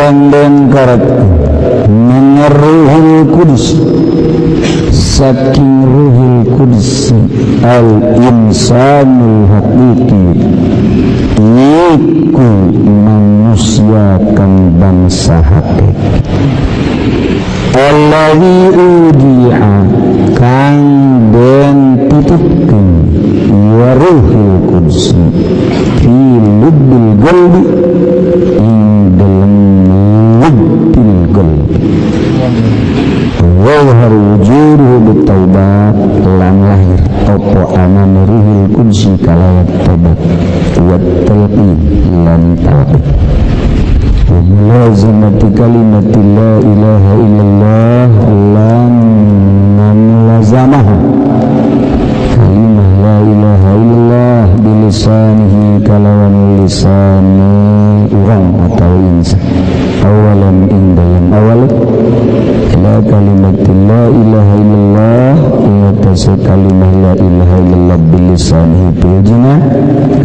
kang den karep Ruhul Qudus saking Ruhul Qudus al insanul haqiqi iku manusia kang bangsa hakiki alladzi udi'a kang den titipkeun ya Ruhul Qudus fi lubbil qalbi ing dalem lubbil qalbi wa wujuduhu bitaubat lan lahir opo anane Ruhul Qudsi kalawan tobat wa talqin lan talqin wa mulazamati kalimati la ilaha illallah lan mulazamah kalimah la ilaha illallah bilisanihi kalawan lisani urang atau insan awalan ing dalam awal ila kalimat la ilaha illallah ing atase kalimah la ilaha illallah bilisanihi bil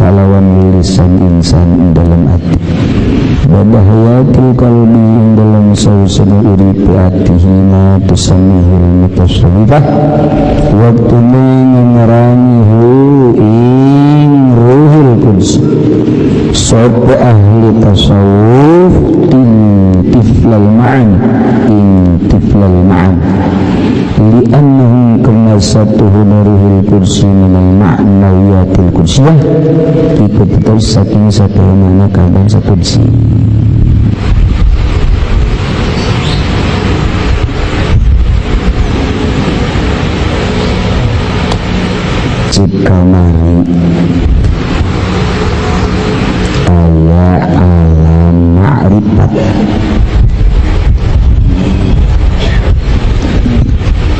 kalawan lisan insan ing dalam ati wa bahayatil qalbi ing dalam sausana uripe atihi ma tusammihil mutasawwifah waktu ngarani hu ing Ruhul Qudus sapa ahli tasawuf tiflal ma'an ing tiflal ma'an li'annahum kama satuhu Ruhul Qudsi minal ma'nawiyatil qudsiyah iku betul saking satu makna kang bangsa qudsi. Cikamari aya alam ma'rifat,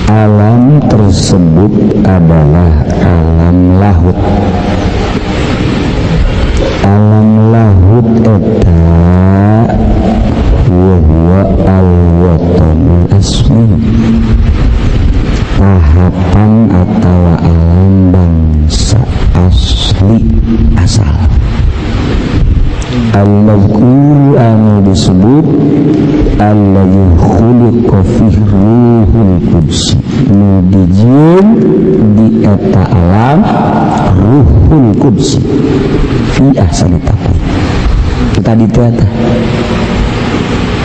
alam tersebut adalah alam lahut. Alam lahut eta wa huwa al-watanul asli, tahapan atau alam bangsa asli asal. Al-mazkur anu disebut alladzi khuliqa fihi ruhul qudsi, nu dijieun di eta alam ruhul qudsi fi ahsani taqwim. Kita di teh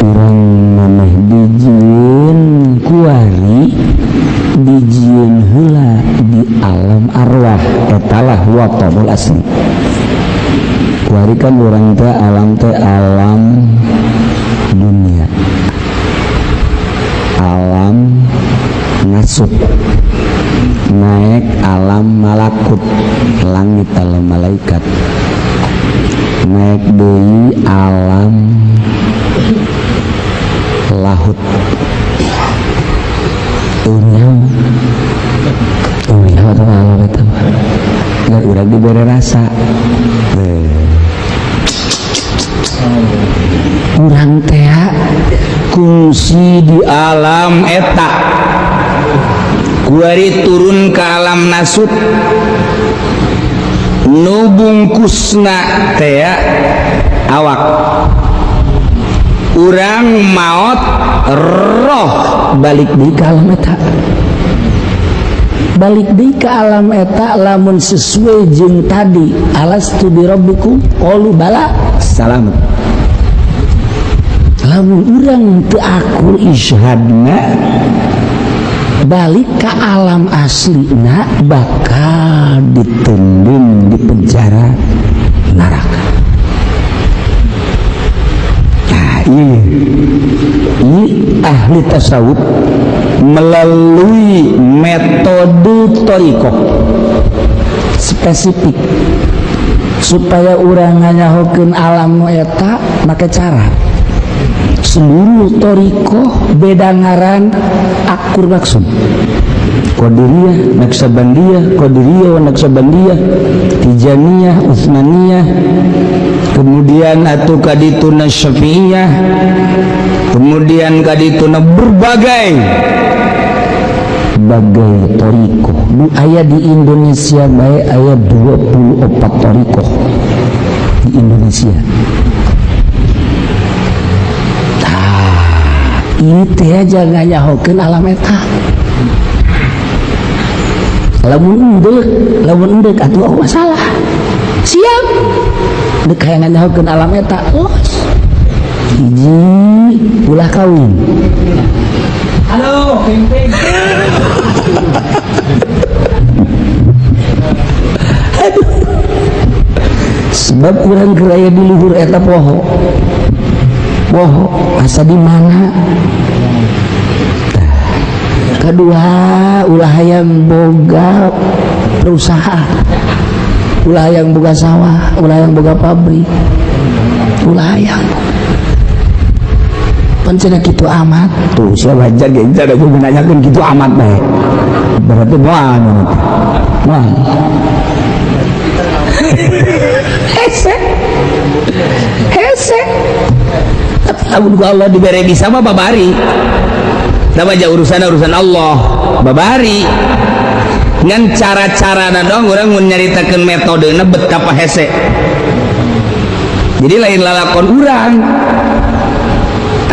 urang maneh dijieun kuari dijieun heula di alam arwah, etalah watanul asli. Kuari kan urang teh alam teh alam dunia, alam nasut, naik alam malakut, langit alam malaikat, naik deui alam lahut. Dunia dunia atau alam itu nggak urang diberi rasa. Urang teh kungsi di alam eta kuari turun ke alam nasut nu bungkusna teh awak urang maot roh balik deui ka alam eta, balik deui ka alam eta lamun sesuai jeung tadi alastu birabbikum qalu bala salamat. Lamun urang teu akur isyhadna balik ke alam aslina bakal ditendun di penjara neraka. Nah, ini ahli tasawuf melalui metode thoriqoh spesifik supaya urang nganyahokeun alam nu eta make cara seluruh thoriqoh beda ngaran akur maksud Qadiriyah, Naqsyabandiyah, Qadiriyah wa Naqsyabandiyah, Tijaniyah, Utsmaniyah, kemudian atuh kadituna Syafi'iyah, kemudian kadituna berbagai bagai thoriqoh. Nu aya di Indonesia bae aya 24 thoriqoh di Indonesia. Ieu teh aja nganyahokeun alam eta. Lamun endek atuh masalah. Siap. Dek hayang nganyahokeun alam eta, los. Hiji, ulah kawin. Halo, ping ping. Aduh. Sebab urang keur aya di luhur eta poho. Poho asa di mana? Tah. Kedua, ulah hayang boga perusahaan. Ulah hayang boga sawah, ulah hayang boga pabrik. Ulah hayang. Pan cenah kitu amat. Tuh siapa aja gencar aku menanyakan gitu amat bae. Berarti moal moal. Hese. Hese. Tapi lamun ku Allah dibere bisa mah babari. Nama aja urusan urusan Allah babari. Ngan cara-cara dong urang mun nyaritakeun metodena betapa hese. Jadi lain lalakon urang.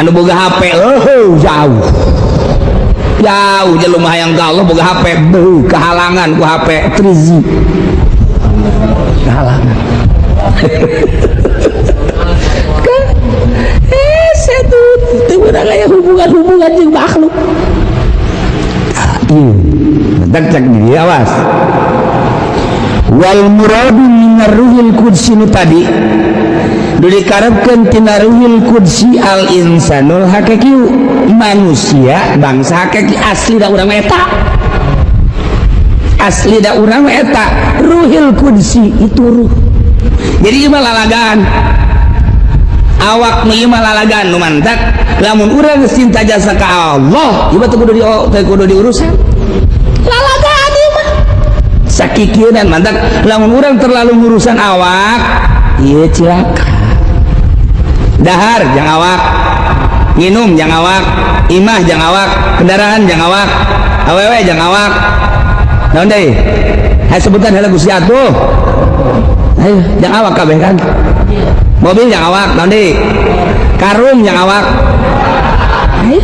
Anu boga HP, oh jauh. Jauh jelema hayang ka Allah boga HP, beuh kehalangan ku HP 3G. Kehalangan. Kan hese tuh teu meunang aya hubungan-hubungan jeung makhluk. Iya, bentar cek di awas. Wal muradu minar ruhil qudsi nu tadi dikarepkeun tina ruhil qudsi al insanul hakiki, manusia bangsa hakiki asli da urang eta, asli da urang eta ruhil qudsi itu ruh. Jadi ieu mah lalagan awak nu ieu mah lalagan nu mantak lamun urang geus cinta jasa ka Allah ieu mah teu kudu diurusan Lalagan ieu mah. Sakikieunan mantak lamun urang terlalu ngurusan awak ieu cilaka. Dahar jang awak, nginum jang awak, imah jang awak, kendaraan jang awak, awewe jang awak, naon deui? Hayo sebutan heula Gusti atuh. Ayo jang awak kabeh kan? Mobil jang awak, naon deui? Karung jang awak. Ayo.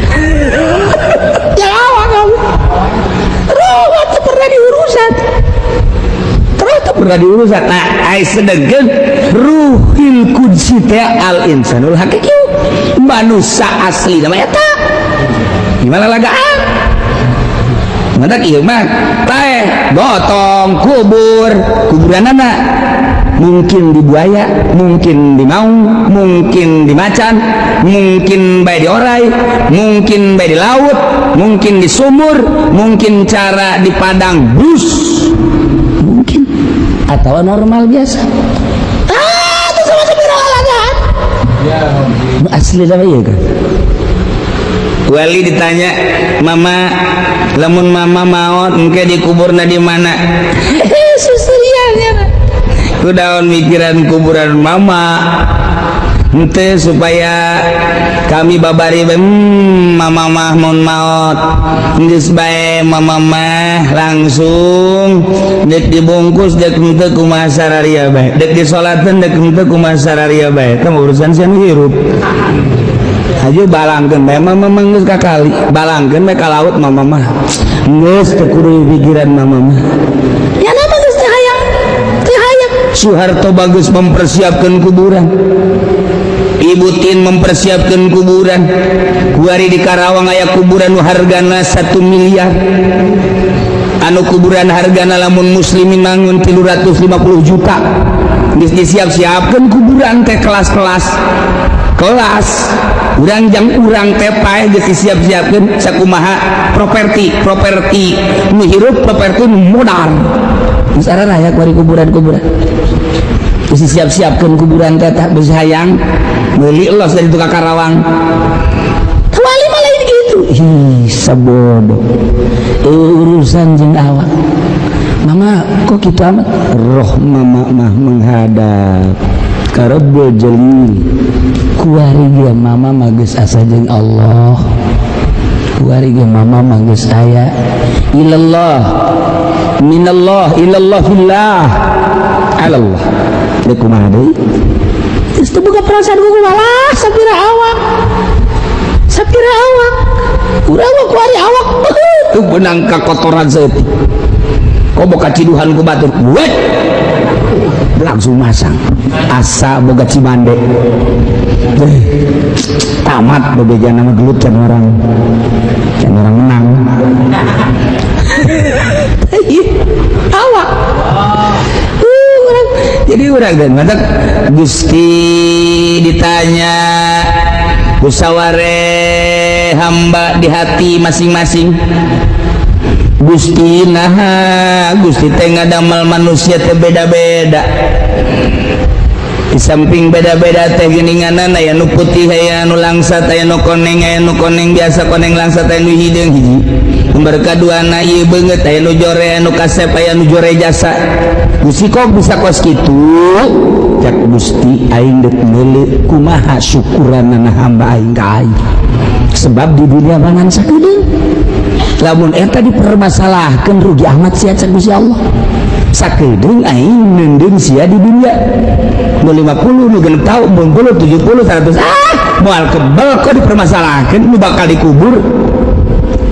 Jang awak kamu. Ruh teu pernah diurusan. Terus teu pernah diurusan. Nah, ai sedengkeun ruhil qudsi teh al insanul hakiki, manusia asli nama eta. Gimana lagaan? Mantak ieu mah taeh gotong kubur, kuburanana mungkin di buaya, mungkin di maung, mungkin di macan, mungkin bae di orai, mungkin bae di laut, mungkin di sumur, mungkin cara di padang bus, mungkin atau normal biasa. Ah, itu sama sepira lalagan. Asli sama iya kan? Wali ditanya, "Mama, lamun mama maot engke dikuburna di mana?" Susurian ya. Ku daun mikiran kuburan mama. Ente supaya kami babari mama mah mun maot geus bae mama mah langsung dek dibungkus dek henteu kumaha sararia bae, dek disolateun dek henteu kumaha sararia bae, teh urusan sia nu hirup. Aja balangkeun bae mama mah geus kakali, balangkeun bae ka laut mama mah geus teu kudu pikiran mama mah. Ya nama geus teu hayang. Teu hayang. Soeharto bagus mempersiapkan kuburan, Ibu Tin mempersiapkan kuburan. Kuari di Karawang aya kuburan nu hargana 1 miliar, anu kuburan hargana lamun muslimin mangun 350 juta. Geus disiap-siapkeun kuburan teh kelas-kelas kelas urang jang urang teh paeh geus disiap-siapkeun sakumaha properti properti nu hirup, properti nu modal. Geus araya kuari kuburan-kuburan. Geus disiap-siapkeun kuburan teh tah geus hayang meuli los dari tukang Karawang. Wali malah gitu. Ih, sabodo. Urusan jeung awak. Mama kok gitu amat? Roh mama mah menghadap ka Rabbul Jalil. Kuari ge mama mah geus asa jeung Allah. Kuari ge mama mah geus aya ilallah minallah ilallah fillah alallah. Deuk kumaha deui? Geus teu boga perasaan ku malah sapira awak. Sapira awak urang mah kuari awak tuh benang kakotoran saeutik, komo kaciduhan ku batur, wet langsung masang asa boga cimande. Eh, tamat bebeja nama gelut, can orang menang. Ih, awak jadi urang dan mantap. Gusti ditanya musaware hamba di hati masing-masing. Gusti, nah, Gusti teh ngadamel manusia teh beda-beda. Di samping beda-beda teh geuninganan, aya nu putih, aya nu langsat, aya nu koneng, aya nu koneng biasa, koneng langsat, aya nu hideung. Hiji lembar kaduana ieu beungeut, aya nu jore, aya nu kasep, aya nu jore jasa. Gusti, kok bisa kos kitu? Cak Gusti, aing deuk meuleuh kumaha syukuranana hamba aing ka aing, sebab di dunia mangan sakedeung. Lamun eta dipermasalahkan, rugi amat sia. Cak Gusti Allah, sakedeung aing neundeun sia di dunia, nu 50, nu 60 tahun, 60, 70, 100, ah, moal kebel kok dipermasalahkan. Nu bakal dikubur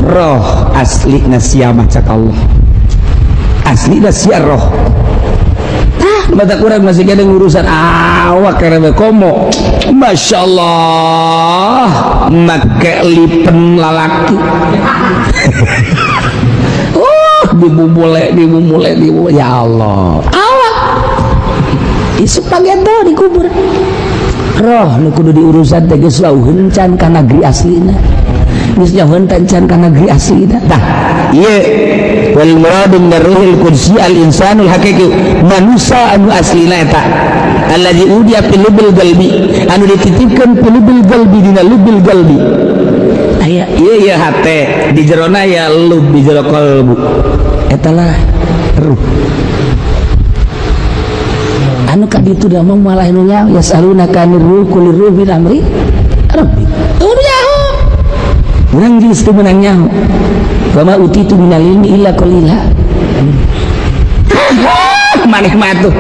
roh asli sia mah. Cak Allah, asli sia roh. Tah, mata kurang masih kena urusan awak karena komo, Masya Allah, make lipen lalaki, oh, dibubule, dibubule, dibubule, ya Allah, awak isuk pageto dikubur. Roh nu kudu diurusan teh geus wauheun can ka negeri aslina, geus jauheun can ka negeri aslina. Tah, ieu wal muradu min ruhil qudsi al insanul haqiqi, manusia anu aslina eta allazi udi'a fil lubil qalbi, anu dititipkeun fil lubil qalbi, dina lubil qalbi. Aya ieu, ieu hate di jerona ya lub, di jero qalbu eta lah ruh anu ka ditu da mah. Malah nu nyaho, yasalunaka anir ruh, qulir ruh min amri rabbi. Nu nyaho urang geus teu meunang nyaho. Wa ma utitu minal ilmi illa qalila. Maneh mah tuh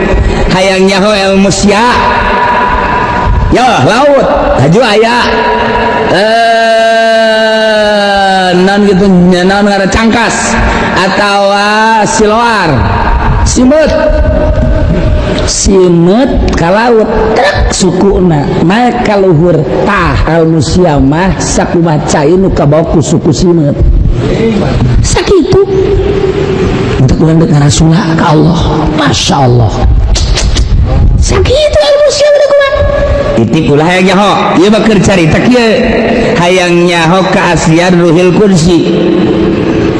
hayang nyaho ilmu sia ya laut haju aya non gitu, non ngaran cangkas atau siloar, simeut, simeut ka laut trek sukuna naik ka luhur. Tah, ilmu sia mah sakumaha cai nu kabawa ku suku simeut, sakitu. Untuk urang dek ngarasula ka Allah, Masya Allah, sakitu ilmu sia udah kumaha. Titip ulah hayang nyaho ieu mah, keur carita kieu, hayang nyaho keaslian ruhil qudsi,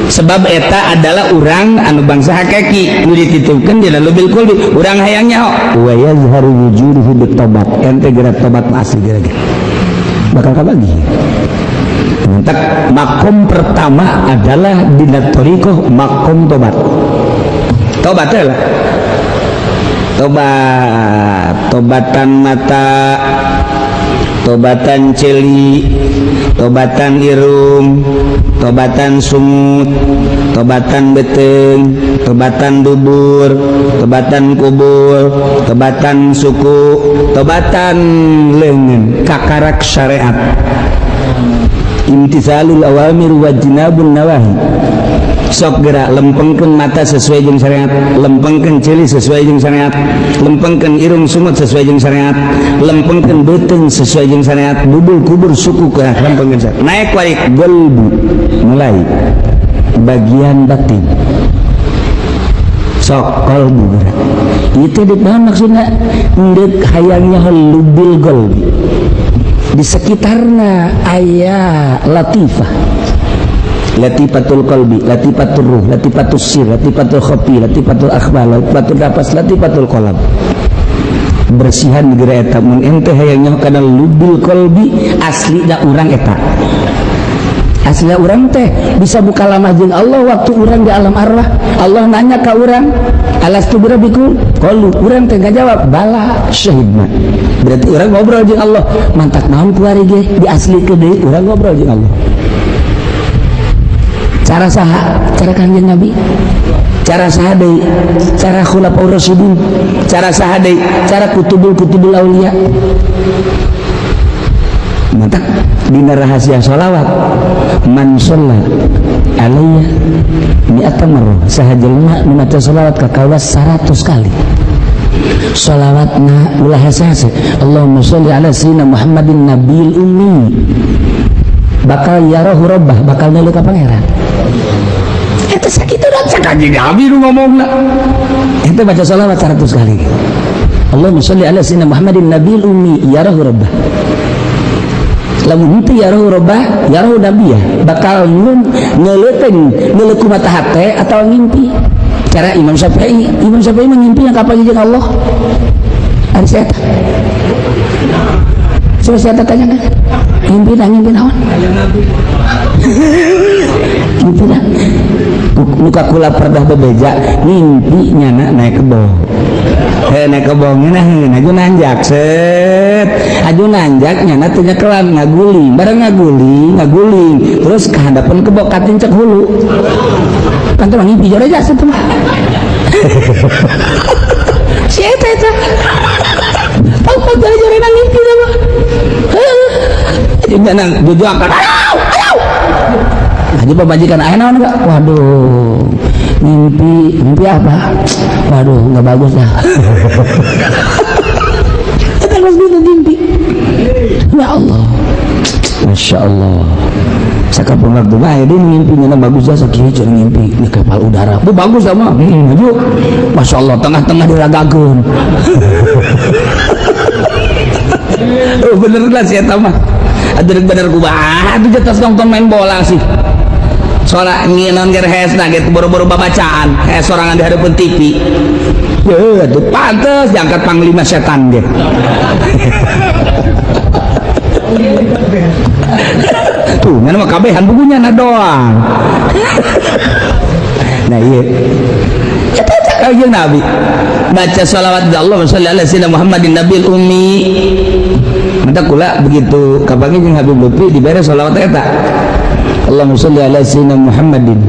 sebab eta adalah urang anu bangsa hakiki nu dititipkeun dina lubil qulbi. Urang hayang nyaho wa yazharu wujuduhu bitobat. Ente geura tobat mah asli geura bakal kabagi. Mentak makom pertama adalah dina thariqah makom tobat. Tobat lah, tobat, tobatan mata, tobatan celi, tobatan irung, tobatan sungut, tobatan beteng, tobatan dubur, tobatan kubur, tobatan suku, tobatan lengan, kakarak syariat, imtisalul awamir wajinabun nawahi. Sok gerak lempengkeun mata sesuai jeung syariat, lempengkeun ceuli sesuai jeung syariat, lempengkeun irung sungut sesuai jeung syariat, lempengkeun beuteung sesuai jeung syariat, dubur, kubur, suku ke lempengkeun syariat. Naik wae golbu, mulai bagian batin. Sok kolbu gerak itu di mana maksudnya ndek hayangnya lubil golbi, di sekitarna aya latifah, latifatul qalbi, latifatul ruh, latifatul sir, latifatul khafi, latifatul akhbar, latifatul nafas, latifatul qalam. Bersihan geura eta mun ente hayangnya kana lubil qalbi asli da urang eta. Asli urang teh bisa buka lamah jeung Allah waktu urang di alam arwah. Allah nanya ka urang, "Alastu birabbikum?" Qalu, urang teh ngajawab, "Bala syahidna." Berarti urang ngobrol jeung Allah. Mantak naon kuari ge diaslikeun deui urang ngobrol jeung Allah. Cara saha? Cara Kanjeng Nabi. Cara saha deui? Cara khulafaur rasyidin. Cara saha deui? Cara kutubul kutubul aulia. Mata dina rahasia sholawat, man sholla alayya mi'ata marrah, saha jelema nu maca sholawat ka kaula 100 kali, sholawatna ulah hese-hese, Allahumma sholli ala sayyidina Muhammadin nabiyil ummi, bakal yarahu rabbah, bakal neuleuh ka Pangeran. Eta sakitu dan sakanjing Nabi nu ngomongna. Eta baca sholawat 100 kali, Allahumma sholli ala sayyidina Muhammadin nabiyil ummi yarahu rabbah. Lamun henteu yarahu rabbah, yarahu nabiyah, bakal ngeleuteun, neuleuh ku mata hate atau ngimpi. Cara Imam Syafi'i, Imam Syafi'i mengimpi yang kapan jeung Allah. Ari saya eta. Coba saya tanya kan, ngimpi dah, ngimpi naon? Ngimpi dah muka kula pernah bebeja ngimpi nyana naik kebo. Heh, naik kebo ngeunaheun, aju nanjak, set aju nanjak, nyana teu nyekelan, ngaguling bareng, ngaguling ngaguling terus ke hadapan kebo, katincek hulu. Kan teh ngimpi jore jasa teh mah. Si eta eta pang jore jore ngimpi teh mah. Jadi nyana jujuakan, ayo ayo aja pamajikan aya naon enggak. Waduh, mimpi. Mimpi apa? Waduh, nggak bagus dah. Eta geus gitu mimpi. Ya Allah, Masya Allah. Sakapun waktu bae dia mimpinya bagus ya, sakieu cenah ngimpi di kapal udara. Bu, bagus sama maju. Masya Allah, tengah-tengah diragakeun. Oh, bener lah si eta mah. Aduh, bener kumaha atuh jetas nonton main bola sih. Soalnya nginon ger hesna gitu, boro-boro babacaan, hes sorangan di hadapan TV. Ya, aduh, pantes diangkat panglima setan ge. Tuh, mana mah kabehan bukunya na doang. Nah, iya. Eta cak kanjeng Nabi. Baca sholawat Allah sholli ala sayyidina Muhammadin nabil ummi. Mata kula begitu kapanggih jeung Habib Lutfi dibere sholawat eta. Allahumma sholli ala sayyidina Muhammadin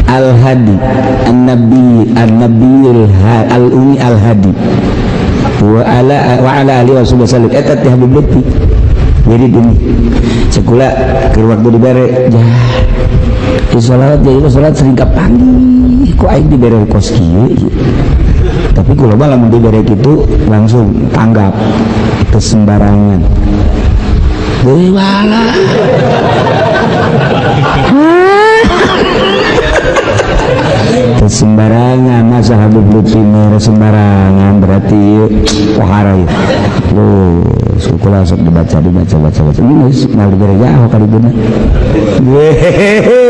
al-hadi an-nabi an-nabiyil al-ummi al-hadi wa ala alihi wasallam. Eta teh Habib Lutfi. Jadi ini sekula ke waktu dibere jah di sholawat, jadi sholawat sering kapanggih kok aing dibere kos kieu ieu. Tapi kula mah lamun dibere kitu langsung tanggap itu sembarangan deui wala. Teu sembarangan, masa Habib Lutfi mere sembarangan, berarti wahara ieu. Loh, kula sok dibaca dibaca baca baca ini geus mal dibere jauh kali bener. Wehehe.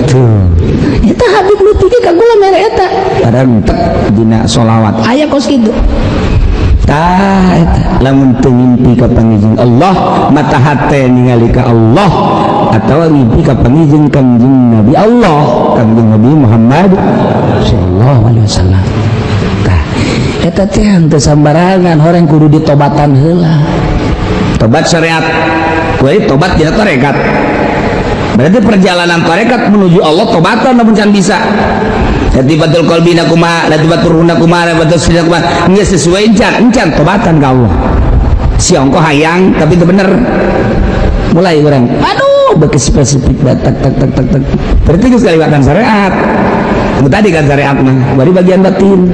Tuh. Eta Habib Lutfi ge ka kula mere eta. Parantek dina sholawat aya kos kitu. Tah eta lamun teu ngimpi ka pangijing Allah, mata hate ningali ka Allah atawa ngimpi ka pangijing Kangjeng Nabi Allah, Kangjeng Nabi Muhammad sallallahu alaihi wasallam. Tah eta teh henteu sambarangan, horeng kudu ditobatan heula. Tobat syariat, kuari tobat dina tarekat. Berarti perjalanan tarekat menuju Allah tobatan lamun can bisa. Latifatul qalbina kumaha, latifatul ruhna kumaha, latifatul sirna kumaha, geus sesuai encan, encan tobatan ka Allah. Si ongko hayang tapi itu bener. Mulai urang, aduh, beuki spesifik tak tak tak tak tak. Berarti geus kaliwatan syariat. Nu tadi kan syariat mah, bari bagian batin.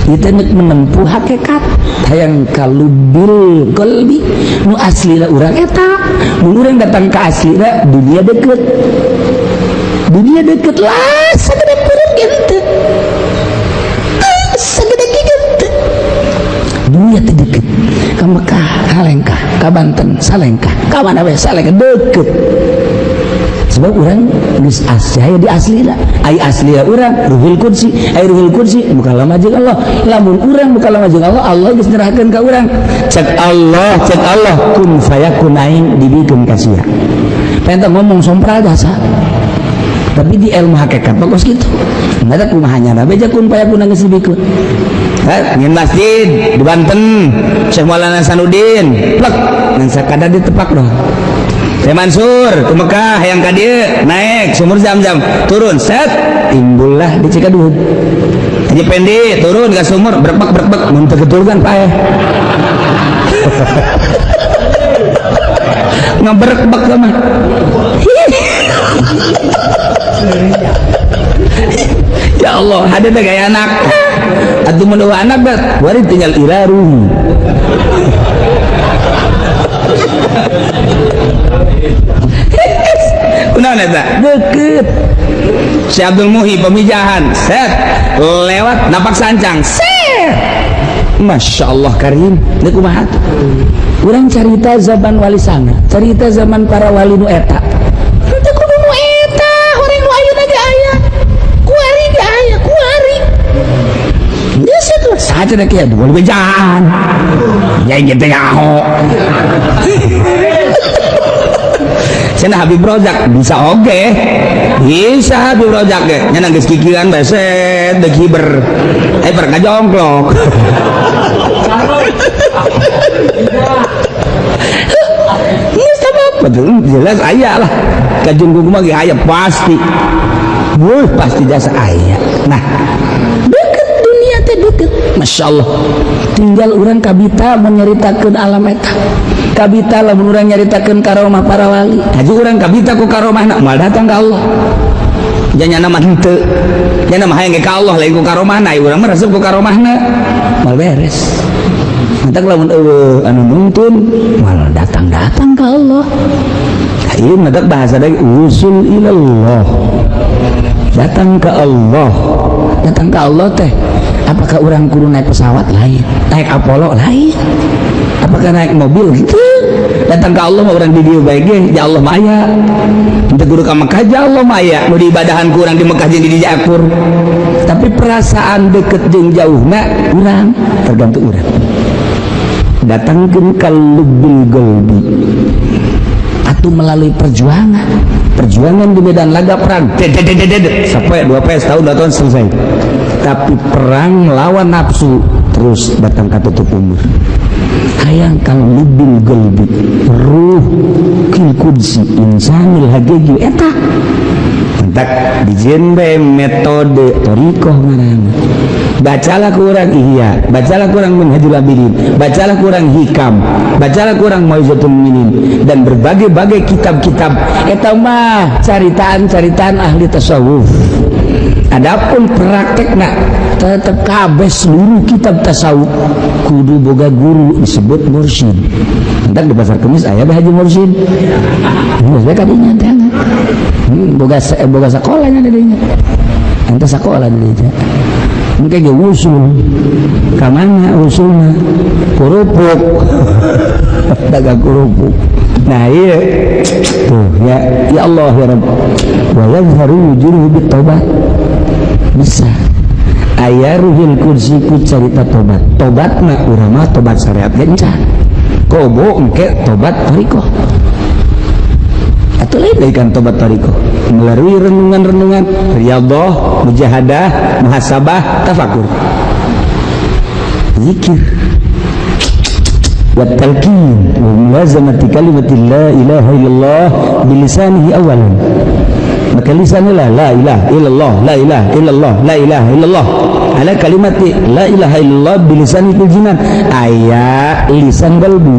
Kita nek menempuh hakikat hayang kalubil qalbi nu aslina urang eta. Mun urang datang ka aslina, dunia deket. Dunia deket lah sagede perut gente. Sagede gente. Dunia teh deket. Ka Mekah salengkah, ka Banten salengkah, ka mana we salengkah, deket. Sebab urang geus asli aya di aslina. Ai aslina urang ruhul qudsi, ai ruhul qudsi mukalama jeung Allah. Lamun urang mukalama jeung Allah, Allah geus nyerahkeun ka urang. Cek Allah kun fayakun, aing dibikeun ka sia. Pentah ngomong sompral jasa. Tapi di ilmu hakikat bagus gitu. Nggak kumaha nyana beja kun fayakun geus dibikeun. Ngin masjid di Banten, Syekh Maulana Hasanuddin, plek ngan sakadar ditepak doh. Syekh Mansur ke Mekah yang ka dieu naik sumur Zam-Zam turun set timbullah di Cikadut. Haji Pendi turun ke sumur berbek berbek mun teu kan paeh. Ngaberekbek mah. Ya Allah, ada teh gaya anak. Atuh mun eueuh anak bet, wari tinggal iraruh. Kunaon eta? Deket. Si Abdul Muhi pemijahan, set lewat napak sancang, set. Masya Allah karim, ini kumaha tuh? Urang carita zaman wali sanga, carita zaman para wali nu eta. Henteu kudu nu eta, horeng nu ayeuna ge aya. Kuari ge aya, kuari. Geus atuh, Saha cenah kieu dua bejaan. Ya ieu teh nyaho. Cenah Habib Rozak bisa oge. Bisa Habib Rozak ge. Nya geus kikiran bae set deuk hiber. Eh ber ngajongklok. Geus apa jelas aya lah. Kajungkung mah ge aya pasti. Wuh, pasti jasa aya. Nah, deket dunia teh deket. Masya Allah. Tinggal urang kabita menyeritakeun alam eta. Kabita lamun urang nyaritakeun karomah para wali. Haji urang kabita ku karomahna moal datang ka Allah. Janyana mah henteu. Janyana mah hayang ge ka Allah lain ku karomahna, urang mah resep ku karomahna. Moal beres. Mantak lamun eueuh anu nuntun moal datang-datang ka Allah. Ieu matak bahasa deui usul ilallah. Datang ke Allah. Datang ke Allah teh apakah orang kudu naik pesawat lain, naik Apollo lain, apakah naik mobil gitu? Datang ke Allah mah urang di dieu bae ge, ya Allah mah aya. Teu kudu ka Mekah ya Allah mah aya. Nu diibadahan ku urang di Mekah jeung di dieu akur. Tapi perasaan deket jeung jauhna urang tergantung urang. Datangkeun ka lubul qalbi atau melalui perjuangan. Perjuangan di medan laga perang sampai 2 tahun 2 tahun selesai. Tapi perang lawan nafsu terus datang ke tutup umur. Hayang kang lubil qalbi ruh kil qudsi insanil hakiki eta entak dijieun bae metode thariqah ngaranna. Bacalah kurang Ihya, bacalah kurang Minhajul Abidin, bacalah kurang Hikam, bacalah kurang Mau'izatul Mukminin dan berbagai-bagai kitab-kitab eta mah caritaan-caritaan ahli tasawuf. Adapun praktekna tetep kabeh seluruh kitab tasawuf kudu boga guru disebut mursyid. Entar di pasar Kemis aya bae Haji Mursyid. Geus bae kadinya teh. Boga sakolanya di dinya. Ente sakola di dinya. Engke ge usul. Ka mana usulna? Kerupuk. Dagang kerupuk. Nah iya. Tuh ya, ya Allah ya Rabb. Wa yadhharu wujuduhu bit-taubat. Bisa. Aya ruhil kursi ku carita tobat. Tobatna urang mah tobat syariat ge encan. Kobo engke tobat thariqah. Atuh lain deui kan tobat thariqah. Melalui renungan-renungan, riyadhah, mujahadah, muhasabah, tafakur. Zikir. Wa talqin wa mulazamati kalimati la ilaha illallah bilisanihi awalan. Maka lisannya lah la ilaha illallah, la ilaha illallah, la ilaha illallah. Ala kalimati la ilaha illallah bilisani fil jinan. Aya lisan qalbu.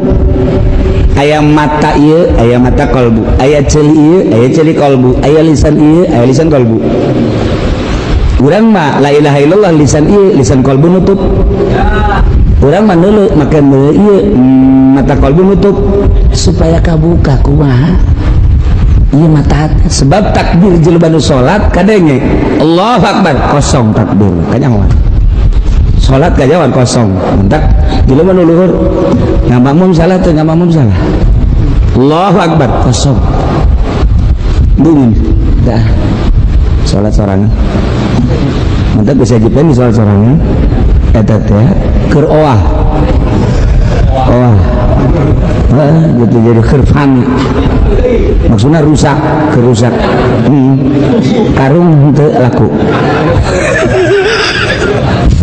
Aya mata ieu, aya mata qalbu. Aya ceuli ieu, aya ceuli qalbu. Aya lisan ieu, aya lisan qalbu. Urang mah la ilaha illallah lisan ieu, lisan qalbu nutup. Urang mah neuleuh make neuleuh ieu, mata qalbu nutup supaya kabuka kumaha? Ieu mata hati. Sebab takbir jelema nu salat kadenge Allahu Akbar kosong takbir kanyahoan. Salat kanyahoan kosong. Entak jelema nu luhur ngamakmum salah teu ngamakmum salah. Allahu Akbar kosong. Bungun dah. Salat sorangan. Entak bisa jipen di salat sorangan. Eta teh keur oah. Oah. Heeh, gitu jadi khirfan. Maksudnya rusak, kerusak. Karung henteu laku.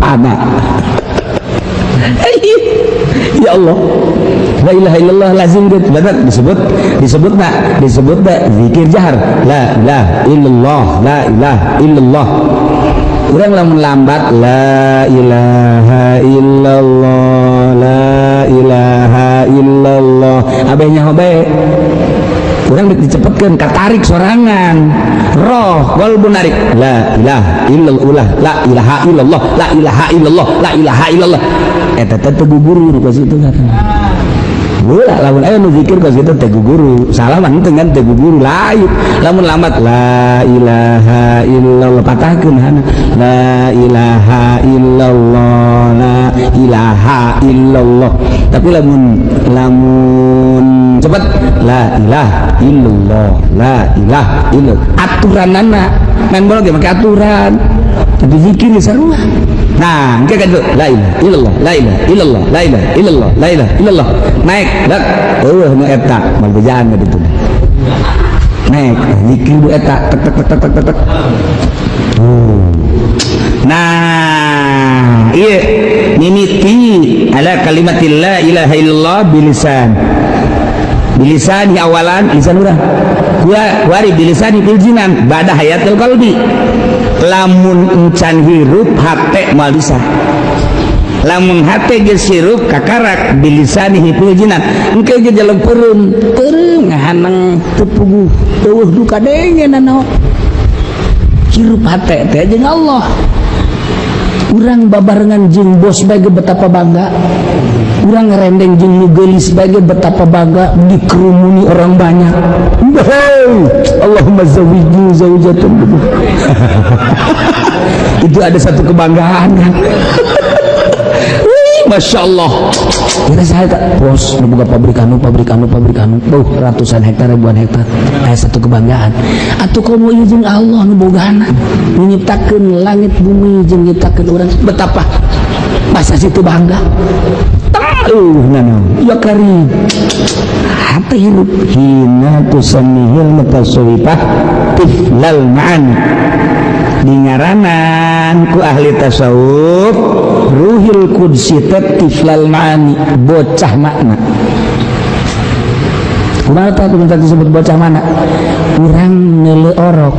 Fana. Ya Allah. La ilaha illallah lazim gitu. Benar disebut nak zikir jahar. La ilaha illallah, la ilaha illallah. Urang lamun lambat la ilaha illallah, la ilaha illallah. Abeh nyaho bae. Urang dicepetkeun katarik sorangan. Roh qalbu narik la ilaha illallah, la ilaha illallah, la ilaha illallah, la ilaha illallah. Eta teh teu guguru nu kos kitu kan. Ulah lamun aya nu zikir kos kitu teh guguru. Salah mah henteu kan teu guguru layu. Lamun lambat la ilaha illallah patahkeun hana. La ilaha illallah, la ilaha illallah. Tapi lamun lamun cepet la ilaha illallah, la ilaha illallah. Aturanana main bola ge make aturan. Tapi zikir ge sarua. Nah, engke kan la ilaha illallah, la ilaha illallah, la ilaha illallah, la ilaha illallah. Naik, dak. Eueuh nu eta, mal bejaan ka ditu. Naik, zikir du eta tek tek tek tek tek tek. Nah, iya mimiti ala kalimatil la ilaha illallah bilisan. Bilisan awalan lisan urang. Kuari bilisani fil jinan bada hayatil qalbi. Lamun encan hirup hate moal bisa. Lamun hate geus hirup kakarak bilisani fil jinan. Engke ge jeleng peureum, peureum ngahaneng teu puguh, eueuh duka denge nanaon. Hirup hate teh jeung Allah. Urang babarengan jeung bos bae ge betapa bangga. Urang ngerendeng jeung nu geulis bae ge betapa bangga dikerumuni orang banyak. Hey, Allahumma zawijni zaujatan. Itu ada satu kebanggaan kan. Wih, Masya Allah. Kita saya tak bos nu boga pabrik anu, pabrik anu, pabrik anu, tuh ratusan hektar, ribuan hektar. Aya satu kebanggaan. Atuh komo ieu jeung Allah nu bogana, nu nyiptakeun langit bumi jeung nyiptakeun urang, betapa masa situ bangga. Nanaon? Ya karim. Hati hirup hina tusammihil mutasawwifah tiflal ma'ani. Dingaranan ku ahli tasawuf ruhil qudsi teh tiflal ma'ani, bocah makna. Kumaha tah kumaha disebut bocah mana? Urang neuleu orok.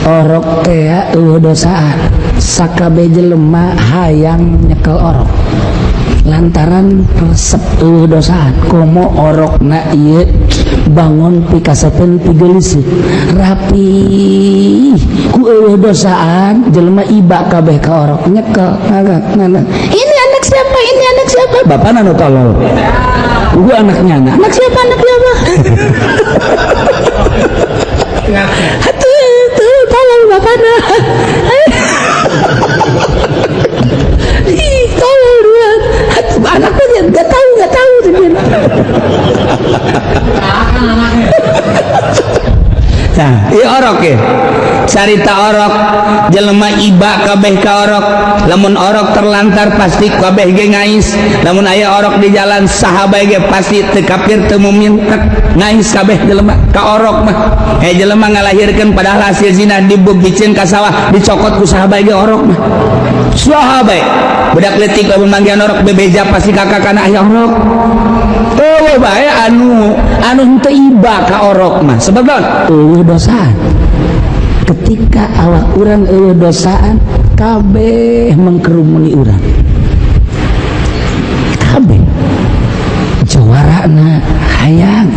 Orok teh eueuh dosaan. Sakabeh jelema hayang nyekel orok. Lantaran resep eueuh dosaan. Komo orokna ieu bangun pikasepeun pigeulis rapi ku eueuh dosaan, jelema iba kabeh ka orok, nyekel ngagak ngana. Ini anak siapa? Ini anak siapa? Bapana nu tolol. Gua anaknya anak. Anak siapa? Anak siapa? Atuh tuh tolol bapana. Ih, tolol dia. Atuh, anaknya dia nggak tahu, nggak tahu dia. Nah, ieu orok ya. Carita orok jelema iba kabeh ka orok. Lamun orok terlantar pasti kabeh ge ngais. Lamun aya orok di jalan saha bae ge pasti teu kafir teu mukmin tek ngais kabeh jelema ka orok mah. Jelema ngalahirkeun padahal hasil zina dibubicin ka sawah dicokot ku saha bae ge orok mah. Saha bae budak leutik lamun manggihan orok bebeja pasti kakak kana aya orok. Eueuh bae anu anu henteu iba ka orok mah. Sebab naon? Eueuh dosaan. Ketika awak urang eueuh dosaan, kabeh mengkerumuni urang. Kabeh jawarana hayang,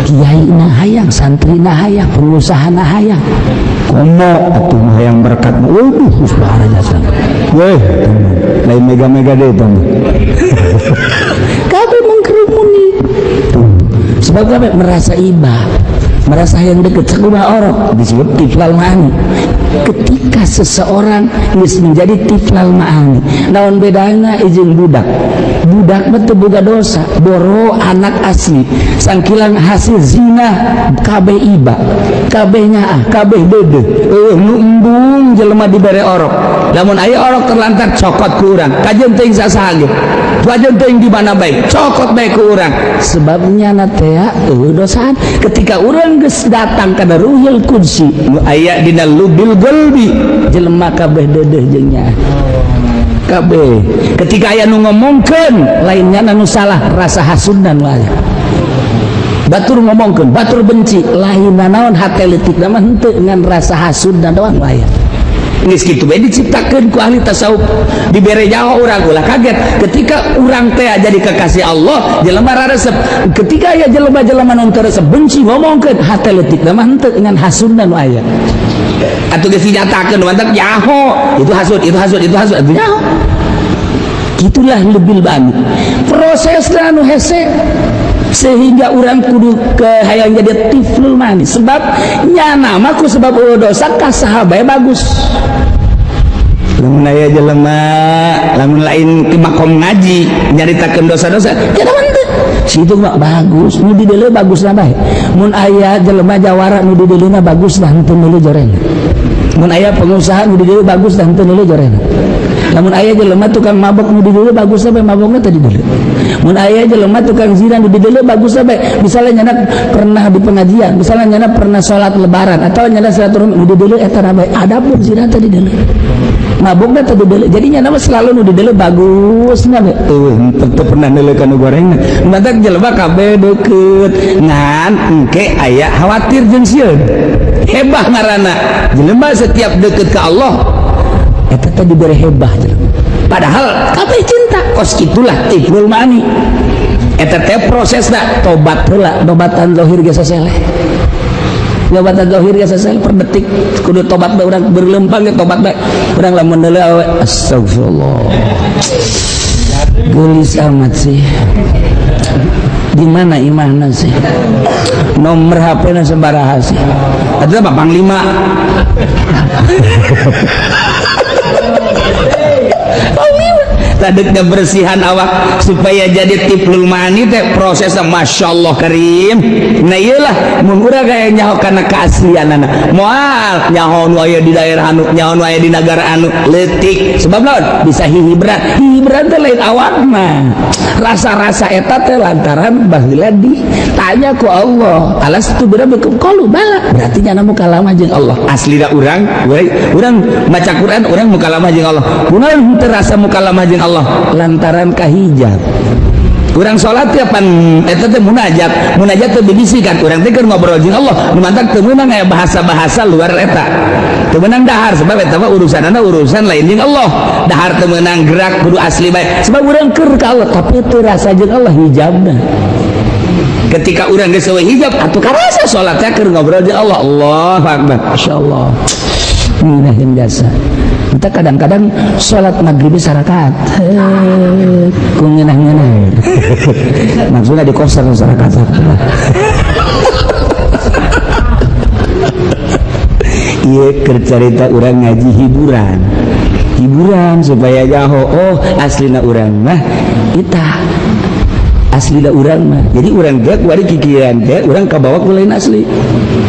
kiaina hayang, santrina hayang, pengusahana hayang. Komo atuh mah hayang berkat mah. Waduh, subhanallah jasa. Weh, lain mega-mega deh tong. Kabeh mengkerumuni. Tuh. Sebab kabeh merasa iba, merasa yang deket sakumaha orok disebut tiflal ma'ani. Ketika seseorang geus menjadi tiflal ma'ani, naon bedana jeung budak? Budak mah teu boga dosa, boro anak asli, sangkilang hasil zina kabeh iba, kabeh nyaah, kabeh deudeuh. Eueuh nu embung jelema dibere orok. Lamun aya orok terlantar cokot ku urang, kajeun teuing sasaha ge. Kajeun teuing di mana bae, cokot bae ku urang. Sebabnya na teh eueuh dosaan. Ketika urang geus datang ka Ruhil Qudsi, nu aya dina lubil qalbi, jelema kabeh deudeuh jeung nyaah. Kabeh. Ketika aya nu ngomongkeun lainnya nu salah, rasa hasudna nu aya. Batur ngomongkeun, batur benci, lain naon hate leutik mah henteu ngan rasa hasudna doang aya. Geus kitu bae diciptakeun ku ahli tasawuf, dibere nyaho urang ulah kaget ketika urang teh jadi kekasih Allah. Jelema raresep ketika aya jelema-jelema nu teu resep, benci, ngomongkeun hate leutik mah henteu, ngan hasudna nu aya. Atuh geus dinyatakeun, mantap, nyaho itu hasud, itu hasud, itu hasud, atuh nyaho. Gitulah lebih banget prosesna anu hese, sehingga orang kudu ke hayang jadi tiflul manis, sebab nyana mah ku sebab eueuh dosa ka saha bae bagus. Lamun aya jelema, lamun lain ke makom ngaji, nyaritakeun dosa-dosa nya mah teu situ mah bagus, nu dideuleu bagus lah bae. Mun aya jelema jawara, nu dideuleuna bagus lah, henteu meuli jorena. Mun aya pengusaha, nu dideuleu bagus lah, henteu meuli jorena. Lamun aya jelema tukang mabok, nu dideuleu bagus lah bae, mabokna teu dideuleu. Mun aya jelema tukang zina, nu dideuleu bagus lah bae. Misalnya nyana pernah di pengajian, misalnya nyana pernah sholat Lebaran atau nyana silaturahmi, nu dideuleu eta na bae. Adapun zina teu dideuleu, mabokna teu dideuleu. Jadi nyana mah selalu nu dideuleu bagus na bae. Eueuh, teu pernah neuleu ka nu gorengna. Matak jelema kabeh deukeut, ngan engke aya khawatir jeung sieun. Hebah ngaranna. Jelema setiap deukeut ka Allah eta teh dibere hebah jelema, padahal kabeh cinta. Kos itulah tiflul mani eta teh prosesna. Tobat heula, tobatan zahir ge saseleh, tobatan zahir ge saseleh. Per detik kudu tobat bae urang, berlempang ge tobat bae urang. Lamun deuleu awe, astagfirullah, geulis amat sih, di mana imahna sih, nomor HP na sabaraha sih, atuh Pak Panglima. Panglima tadekna bersihan awak supaya jadi tiflul mani teh prosesnya masya Allah karim. Nah, iyalah, mun urang kaya nyaho kana keaslianana, moal nyaho nu aya di daerah anu, nyaho nu aya di negara anu leutik. Sebab naon? Bisa hihibran hihibran teh lain awakna, rasa-rasa eta teh lantaran baheula ditanya ku Allah, alastu birabbikum qalu bala. Berarti nyana mukalamah jeung Allah. Aslina urang we, urang maca Quran, urang mukalamah jeung Allah. Kunaon teu rasa mukalamah jeung Allah? Lantaran kahijab. Urang salat ya pan eta teh munajat. Munajat teh bibisikan urang teh keur ngobrol jeung Allah. Nu mantak teu meunang aya bahasa-bahasa luar eta, teu meunang dahar, sebab eta mah urusanana urusan lain jeung Allah. Dahar teu meunang, gerak kudu asli bae, sebab urang keur ka Allah, tapi teu rasa jeung Allah, hijabna. Ketika urang geus eueuh hijab, atuh karasa salatnya keur ngobrol jeung Allah. Allahu akbar, masyaallah, ngeunaheun jasa. Kita kadang-kadang sholat Maghrib sarakaat ku ngeunah-ngeunah, maksudnya di kosan sarakaat. Iya, keur carita urang ngaji hiburan hiburan supaya jaho, oh, aslina urang mah kita, aslina urang mah. Jadi urang teh kuari kikiran teh urang kabawa ku lain asli.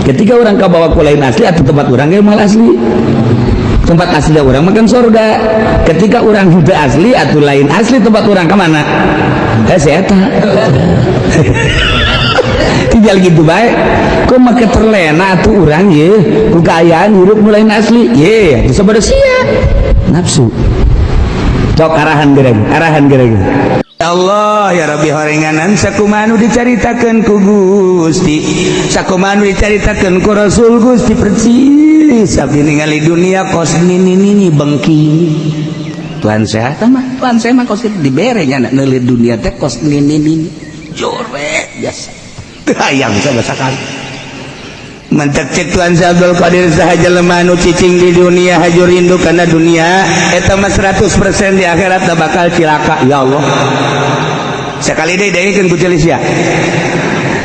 Ketika urang kabawa ku lain asli atau tempat urang ge moal asli. Tempat asli urang makan surga. Ketika urang henteu asli atau lain asli tempat urang, kemana eh si eta tinggal gitu baik. Kok make terlena atuh urang ye ku kaayaan hirup nu lain asli ye, atuh sabodo sia nafsu. Cok arahan gereng, arahan gereng. Ya Allah ya Rabbi, horenganan sakumaha nu dicaritakeun ku Gusti, sakumaha nu dicaritakeun ku Rasul Gusti, persis abdi ningali dunia kos nini nini bengki. Tuhan sehat mah, Tuhan saya mah kos dibere nya neuli dunia teh kos nini nini jore biasa teu hayang sama sakali. Mentek cek Tuhan Abdul Qadir, saha jelema nu cicing di dunia, haju rindu kana dunia, eta mah 100% di akhirat da bakal cilaka. Ya Allah, sekali deui dengekeun ku celis ya.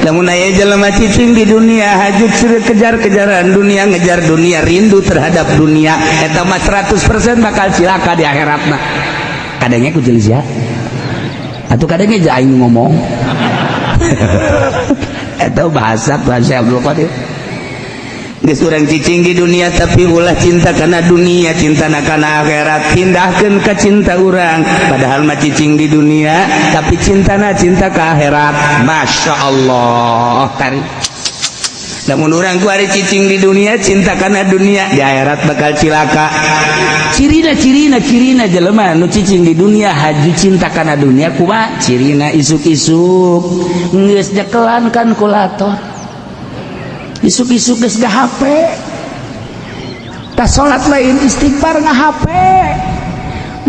Lamun aya jelema cicing di dunia, haju kejar-kejaran dunia, ngejar dunia, rindu terhadap dunia, eta mah 100% bakal cilaka di akhiratna. Kadangnya ku celis ya, atau kadangnya aja aing ngomong eta bahasa Tuhan Syekh Abdul Qadir. Geus urang cicing di dunia, tapi ulah cinta kana dunia, cinta kana akhirat, pindahkeun ka cinta urang. Padahal mah cicing di dunia, tapi cintana cinta ka akhirat. Masya Allah kari. Namun urang ku ari cicing di dunia, cinta kana dunia, di akhirat bakal cilaka. Cirina cirina cirina jelema nu cicing di dunia, haju cinta kana dunia kumaha cirina? Isuk-isuk geus nyekelan kalkulator, isuk-isuk geus ga HP. Tah, salat lain istighfar nga-HP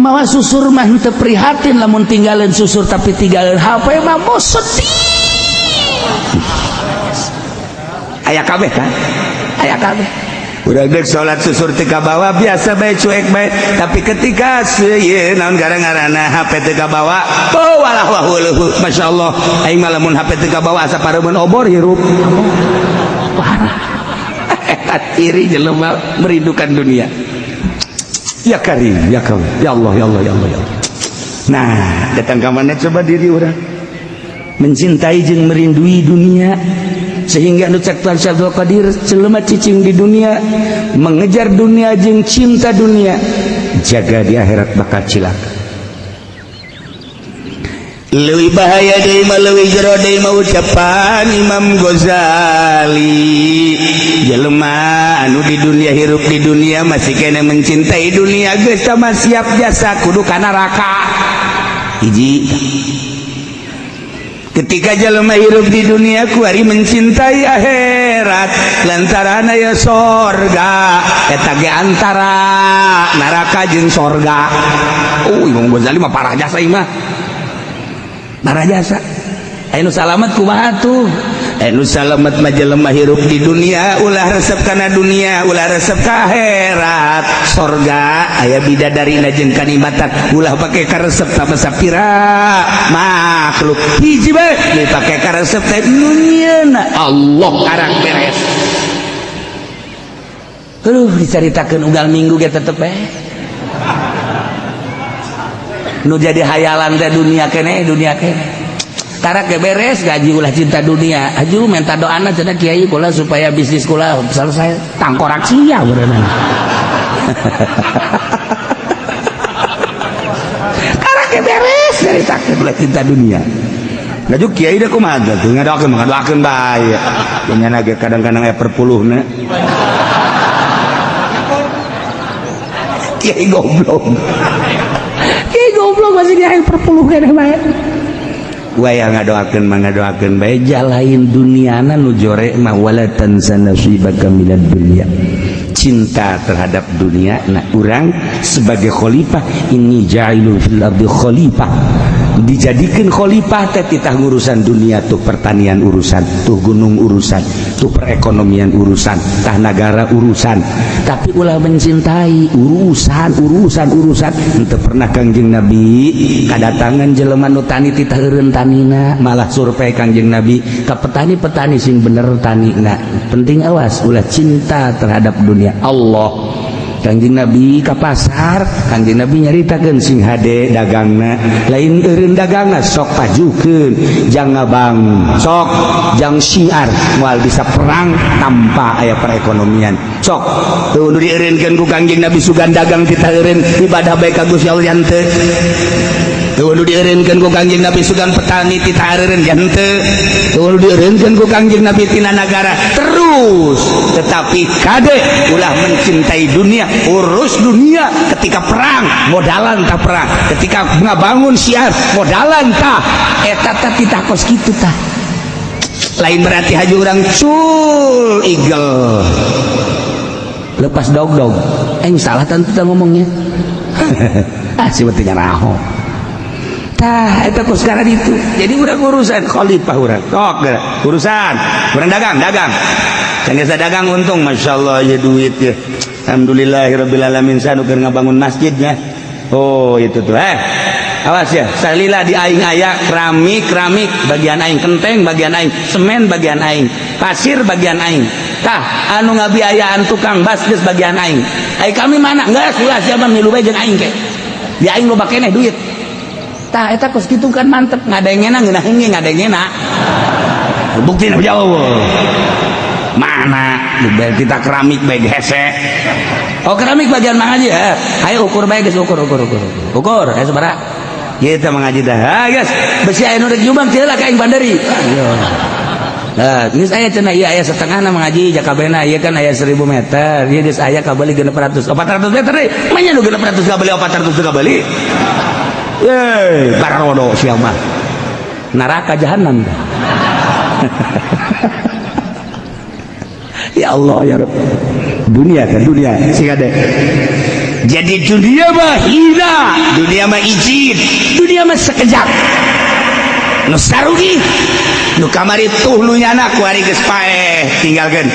mawa susur mah teu prihatin lamun tinggalin susur, tapi tinggalin HP mah mau sedih. Aya kabeh kan, aya kabeh. Udah dek salat susur teu kabawa, biasa bae, cuek bae, tapi ketika seuyeun naon gara-garana HP teu kabawa, oh walah wah weuh, masyaallah, aing mah lamun HP teu kabawa asa pareumeun obor hirup. Parah. Eta ciri jelema merindukan dunia. Ya Karim, ya Karim, ya Allah, ya Allah, ya Allah, ya Allah. Nah, datang ke mana coba diri orang mencintai jeung merindui dunia, sehingga nu cek Tuhan Syekh Abdul Qadir, jelema cicing di dunia, mengejar dunia jeung cinta dunia, jaga di akhirat bakal cilaka. Leuwih bahaya deui mah, leuwih jero deui mah, ucapan Imam Ghazali, jelema anu di dunia, hirup di dunia, masih kena mencintai dunia, geus mah siap jasa kudu ka neraka. Hiji, ketika jelema hirup di dunia kuari mencintai akhirat lantaran aya sorga, eta ge antara neraka jeung sorga. Oh, Imam Ghazali mah parah jasa, ieu mah parah jasa. Anu salamet kumaha tuh? Anu salamet mah jelema hirup di dunia ulah resep kana dunia, ulah resep ka akhirat. Sorga aya bidadari jeung kanikmatan, ulah pake karesep sama sapira makhluk. Hiji bae dipake karesep teh nu nyieunna Allah, karak beres. Aduh, diceritakeun unggal minggu ge tetep eh nu jadi hayalan teh dunia kene, dunia kene. Karak ge beres gaji, ulah cinta dunia. Aju minta doana cenah, kiai kula supaya bisnis kula selesai, tangkorak sia berenang. Karak ge beres, ceritakeun ulah cinta dunia. Ngaju kiai deh, kumaha tuh ngadoakeun, ngadoakeun bae. Nya ge kadang-kadang aya perpuluhna. Kiai goblok. Kiai goblok masih aya perpuluh keneh bae. Waya ngadoakeun mah ngadoakeun bae, jalain duniana nu jore mah wala tansa nasibaka minad dunya, cinta terhadap dunia. Nah, urang sebagai khalifah, inni ja'ilun fil ardi khalifah, dijadikan khalifah teh titah ngurusan dunia tuh, pertanian urusan tuh, gunung urusan tuh, perekonomian urusan tah, negara urusan, tapi ulah mencintai urusan urusan urusan. Henteu pernah Kangjeng Nabi kadatangan jelema nu tani titah eureun tanina, malah survei Kangjeng Nabi ka petani-petani sing bener tanina. Penting awas ulah cinta terhadap dunia. Allah, Kangjeng Nabi ka pasar, Kangjeng Nabi nyaritakeun sing hade dagangna, lain eureun dagangna, sok pajukeun jang ngabang, sok jang syiar, moal bisa perang tanpa aya perekonomian. Sok tuh nu dieureunkeun ku Kangjeng Nabi, sugan dagang kita eureun, ibadah bae ka Gusti Allah henteu. Tuh nu dieureunkeun ku Kangjeng Nabi, sugan petani tita eureun henteu. Tuh nu dieureunkeun ku Kangjeng Nabi tina nagara terus, tetapi kade ulah mencintai dunia, urus dunia. Ketika perang modalan tah, perang ketika ngabangun syiar modalan tah, eta tah titah kos kitu tah. Lain berarti haji urang cul igel. Lepas dog dog eh salah tentu ngomongnya. Ah, sebetulnya raho tah eta kos sekarang itu. Jadi urang urusan khalifah, urang tok urusan urang dagang, dagang can biasa dagang untung, masya Allah ya, duit ya, alhamdulillahirabbil alamin, sanu keur ngabangun masjidnya. Oh, itu tuh, eh awas ya, salila di aing aya keramik, keramik bagian aing, kenteng bagian aing, semen bagian aing, pasir bagian aing, tah anu ngabiayaan tukang bas geus bagian aing. Ai kami mana? Geus ulah, siapa milu bae jeung aing ke di aing loba keneh duit. Tah, eta kos kitu kan mantep ngadengena ngeunah ge ngadengena bukti jauh mana kita keramik baik hese. Oh, keramik bagian mang aja ya, ayo ukur bae geus, ukur ukur ukur ukur ukur, ayo sabaraha kita mengaji dah. Ah guys, besi aya nu rek nyumbang teu lah ka aing bandari. Nah, geus aya cenah, ieu aya setengahna mengaji jakabena, ieu kan aya 1000 meter, ieu geus aya kabeli 600, 400 meter deui. Manya nu 600 kabeli, 400 kabeli. Yeay, barodo sia mah. Neraka jahanam. Ya Allah, ya Rabb, dunia kan dunia sih ada. Jadi dunia mah hina, dunia mah izin, dunia mah sekejap. Nu sarugi nu kamari tuh, nu nyana kuari geus paeh, tinggalkeun.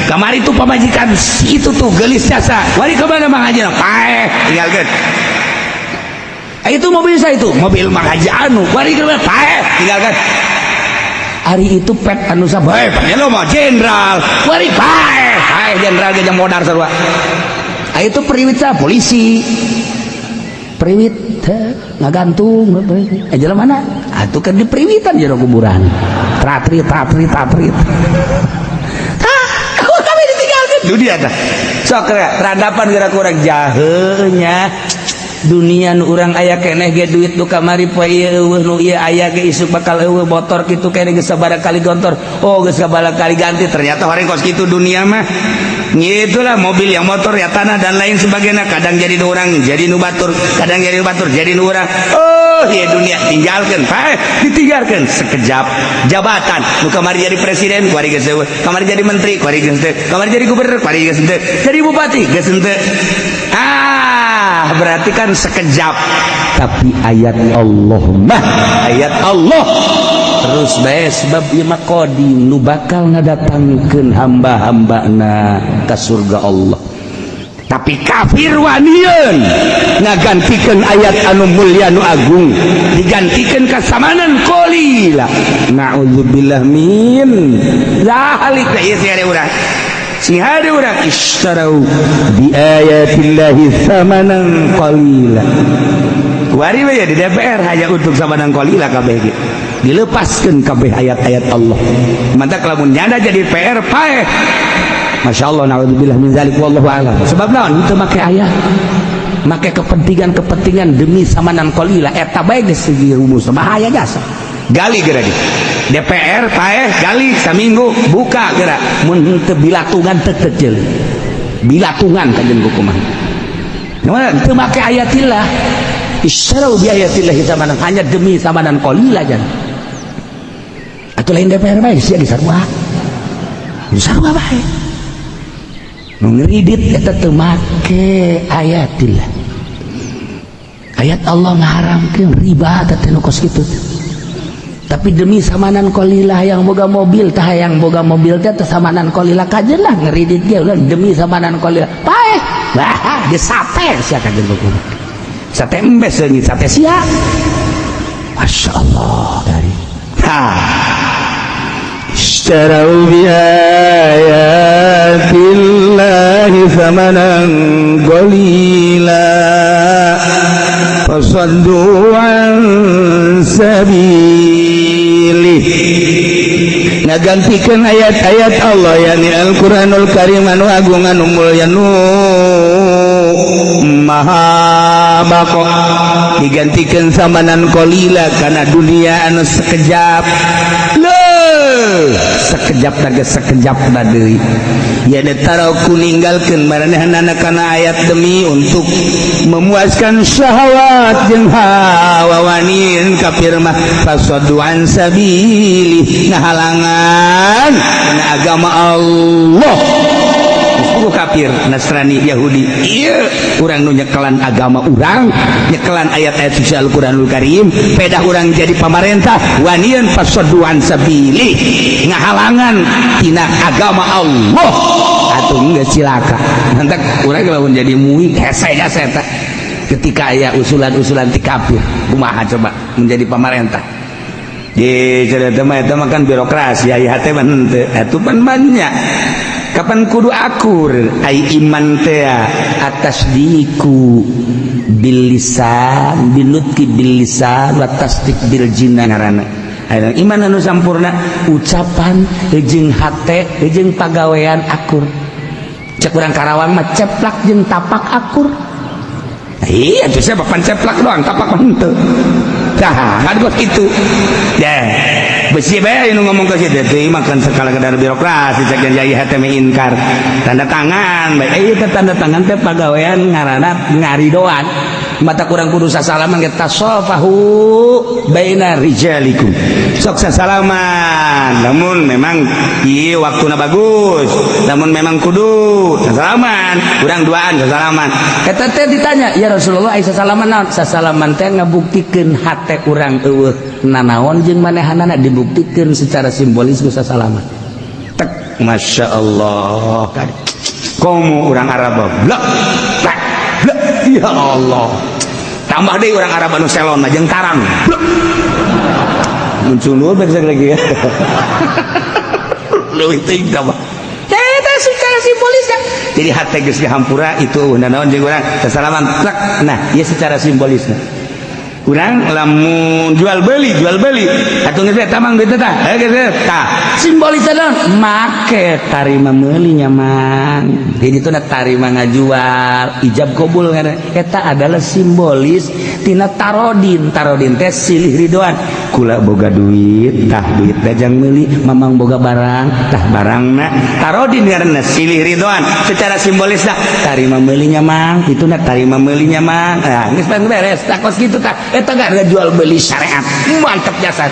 Kamari tuh pamajikan itu tuh gelis jasa, wari kemana Mang Haji? Paeh, tinggalkeun. Ah, itu mobil saya, itu mobil Mang Haji anu wari kemana? Paeh, tinggalkan. Ari itu pet anu sabae lo mah jenderal, wari paeh, paeh jenderal ge jeung modar sarua. Ah, itu periwit sa polisi, periwit ngagantung eh jalan mana atuh kan di periwitan jero kuburan, tratri tratri tatrit. Tah, kami ditinggalkan dunia tah. Sok radapan geura kurang jahenya dunia. Nu urang aya keneh ge duit nu kamari poe ieu eueuh, nu ieu aya ge isuk bakal eueuh. Motor kitu keneh geus sabaraha kali gontor, oh, geus sabaraha kali ganti. Ternyata horeng kos kitu dunia mah. Itulah mobil, yang motor ya, tanah dan lain sebagainya. Kadang jadi nu urang, jadi nu batur, kadang jadi nu batur, jadi nu urang. Oh ya, dunia tinggalkan, paeh, ditinggalkan sekejap. Jabatan nu kamari jadi presiden, kuari geus eueuh. Kamari jadi menteri, kuari geus henteu. Kamari jadi gubernur, kuari geus henteu. Jadi bupati geus henteu. Ah, berarti kan sekejap. Tapi ayat Allah mah ayat Allah terus bae, sebab ieu mah qadim, nu bakal ngadatangkeun hamba-hambana ka surga Allah. Tapi kafir wanian ngagantikeun ayat anu mulia, nu agung, digantikeun ka samanan qalila. Na'udzubillah min zalik. Ieu si ada urang, si ada urang istarau bi ayatillahi thamanan qalila. Kuari we ya di DPR hanya untuk samanan qalila, kabeh ge dilepaskan kabeh ayat-ayat Allah. Mantap, lamun nyanda jadi PR paeh. Masya Allah, na'udzubillah min zalik, wallahu a'lam. Sebab naon? Itu make ayat, make kepentingan-kepentingan demi samanan qalila. Eta bae geus segi rumus bahaya jasa. Gali geura di DPR paeh, gali saminggu, buka geura. Mun henteu bilatungan teu kecil bilatungan kajen hukuman. Teu make ayatillah, istarau bi ayatillahi samanan, hanya demi samanan qalila jan. Atau lain DPR bae sia di sarua, di sarua bae nu ngeridit eta teu make ayatillah. Ayat Allah ngaharamkeun riba teh nu kos kitu, tapi demi samanan qalilah, yang boga mobil tah, yang boga mobil teh teh samanan qalilah kajen lah ngeridit ge demi samanan qalilah paeh. Bah, ge sate sia kajen hukum sate embes seungit sate sia. Masya Allah dari ha اشتروا بآيات الله ثمنا قليلا فصدوا عن سبيله. Ngagantikan ayat-ayat Allah, yakni Al-Qur'anul Karim anu agung, anu mulya, nu maha bako, digantikan samanan qalila karena dunia anu sekejap. Leuh, sekejap naga sekejap deui ya taraku ninggalkeun maranehna kana ayat demi untuk memuaskan syahwat jeung hawa. Wanin kafir mah fasaddu an sabili, ngahalangan kana agama Allah. Geus kafir Nasrani Yahudi ieu urang nu nyekelan agama urang, nyekelan ayat-ayat suci Al-Qur'anul Karim, pedah urang jadi pamarentah wanian fasaddu an sabili, ngahalangan tina agama Allah. Atuh geus cilaka. Nanti urang lamun jadi MUI hese jasa eta ketika aya usulan-usulan ti kafir. Kumaha coba menjadi pamarentah di cerita mah? Eta mah kan birokrasi aya hate mah henteu atuh pan banyak. Kapan kudu akur ai iman teh? At-tasdiqu bil lisan, binutqi bil lisan wa tasdiq bil jinan ngaranna. Aya iman anu sampurna, ucapan jeung hate jeung pagawean akur. Cek urang Karawang mah ceplak jeung tapak akur. Iya tuh, siapa pan ceplak doang, tapak mah henteu. Tah kan kos kitu deh, besi bae nu ngomong ke situ teh makan segala kadar birokrasi. Cek yang jaya hate ingkar tanda tangan bae, ieu teh tanda tangan teh pagawean ngaranna ngaridoan. Mata kurang kudu sasalaman ge, tasofahu baina rijalikum, sok sasalaman. Namun memang ieu waktuna bagus, namun memang kudu sasalaman, urang duaan sasalaman. Eta teh ditanya, "Ya Rasulullah, ai sasalaman naon?" Sasalaman teh ngabuktikeun hate urang eueuh nanaon jeung manehanana, dibuktikeun secara simbolis ku sasalaman. Tek, Masya Allah, komo urang Arab, blek blek blek, ya Allah. Tambah deh orang Arab anu selon mah jeung tarang, blek muncul bersek lagi ya, leuwih teuing tambah. Eta secara simbolis ya. Jadi hate geus dihampura itu naon jeung urang sasalaman plek. Nah, ieu secara simbolisna. Urang lamun jual beli atuh geus eta mang duit tah. Eh, geus tah. Simbolis naon? Make tarima meuli nya, Mang. Jadi itu tarima ngajual, ijab kabul ngaranna. Eta adalah simbolis tina tarodin. Tarodin teh silih ridoan. Kula boga duit, tah duit dajang meuli, mamang boga barang, tah barangna. Tarodin ngaranna silih ridoan. Secara simbolis dah tarima meulinya, Mang, itu na tarima meulinya, Mang. Nah, geus beres, tah kos kitu tah. Eta gak ada jual beli syariat. Mantep jasa.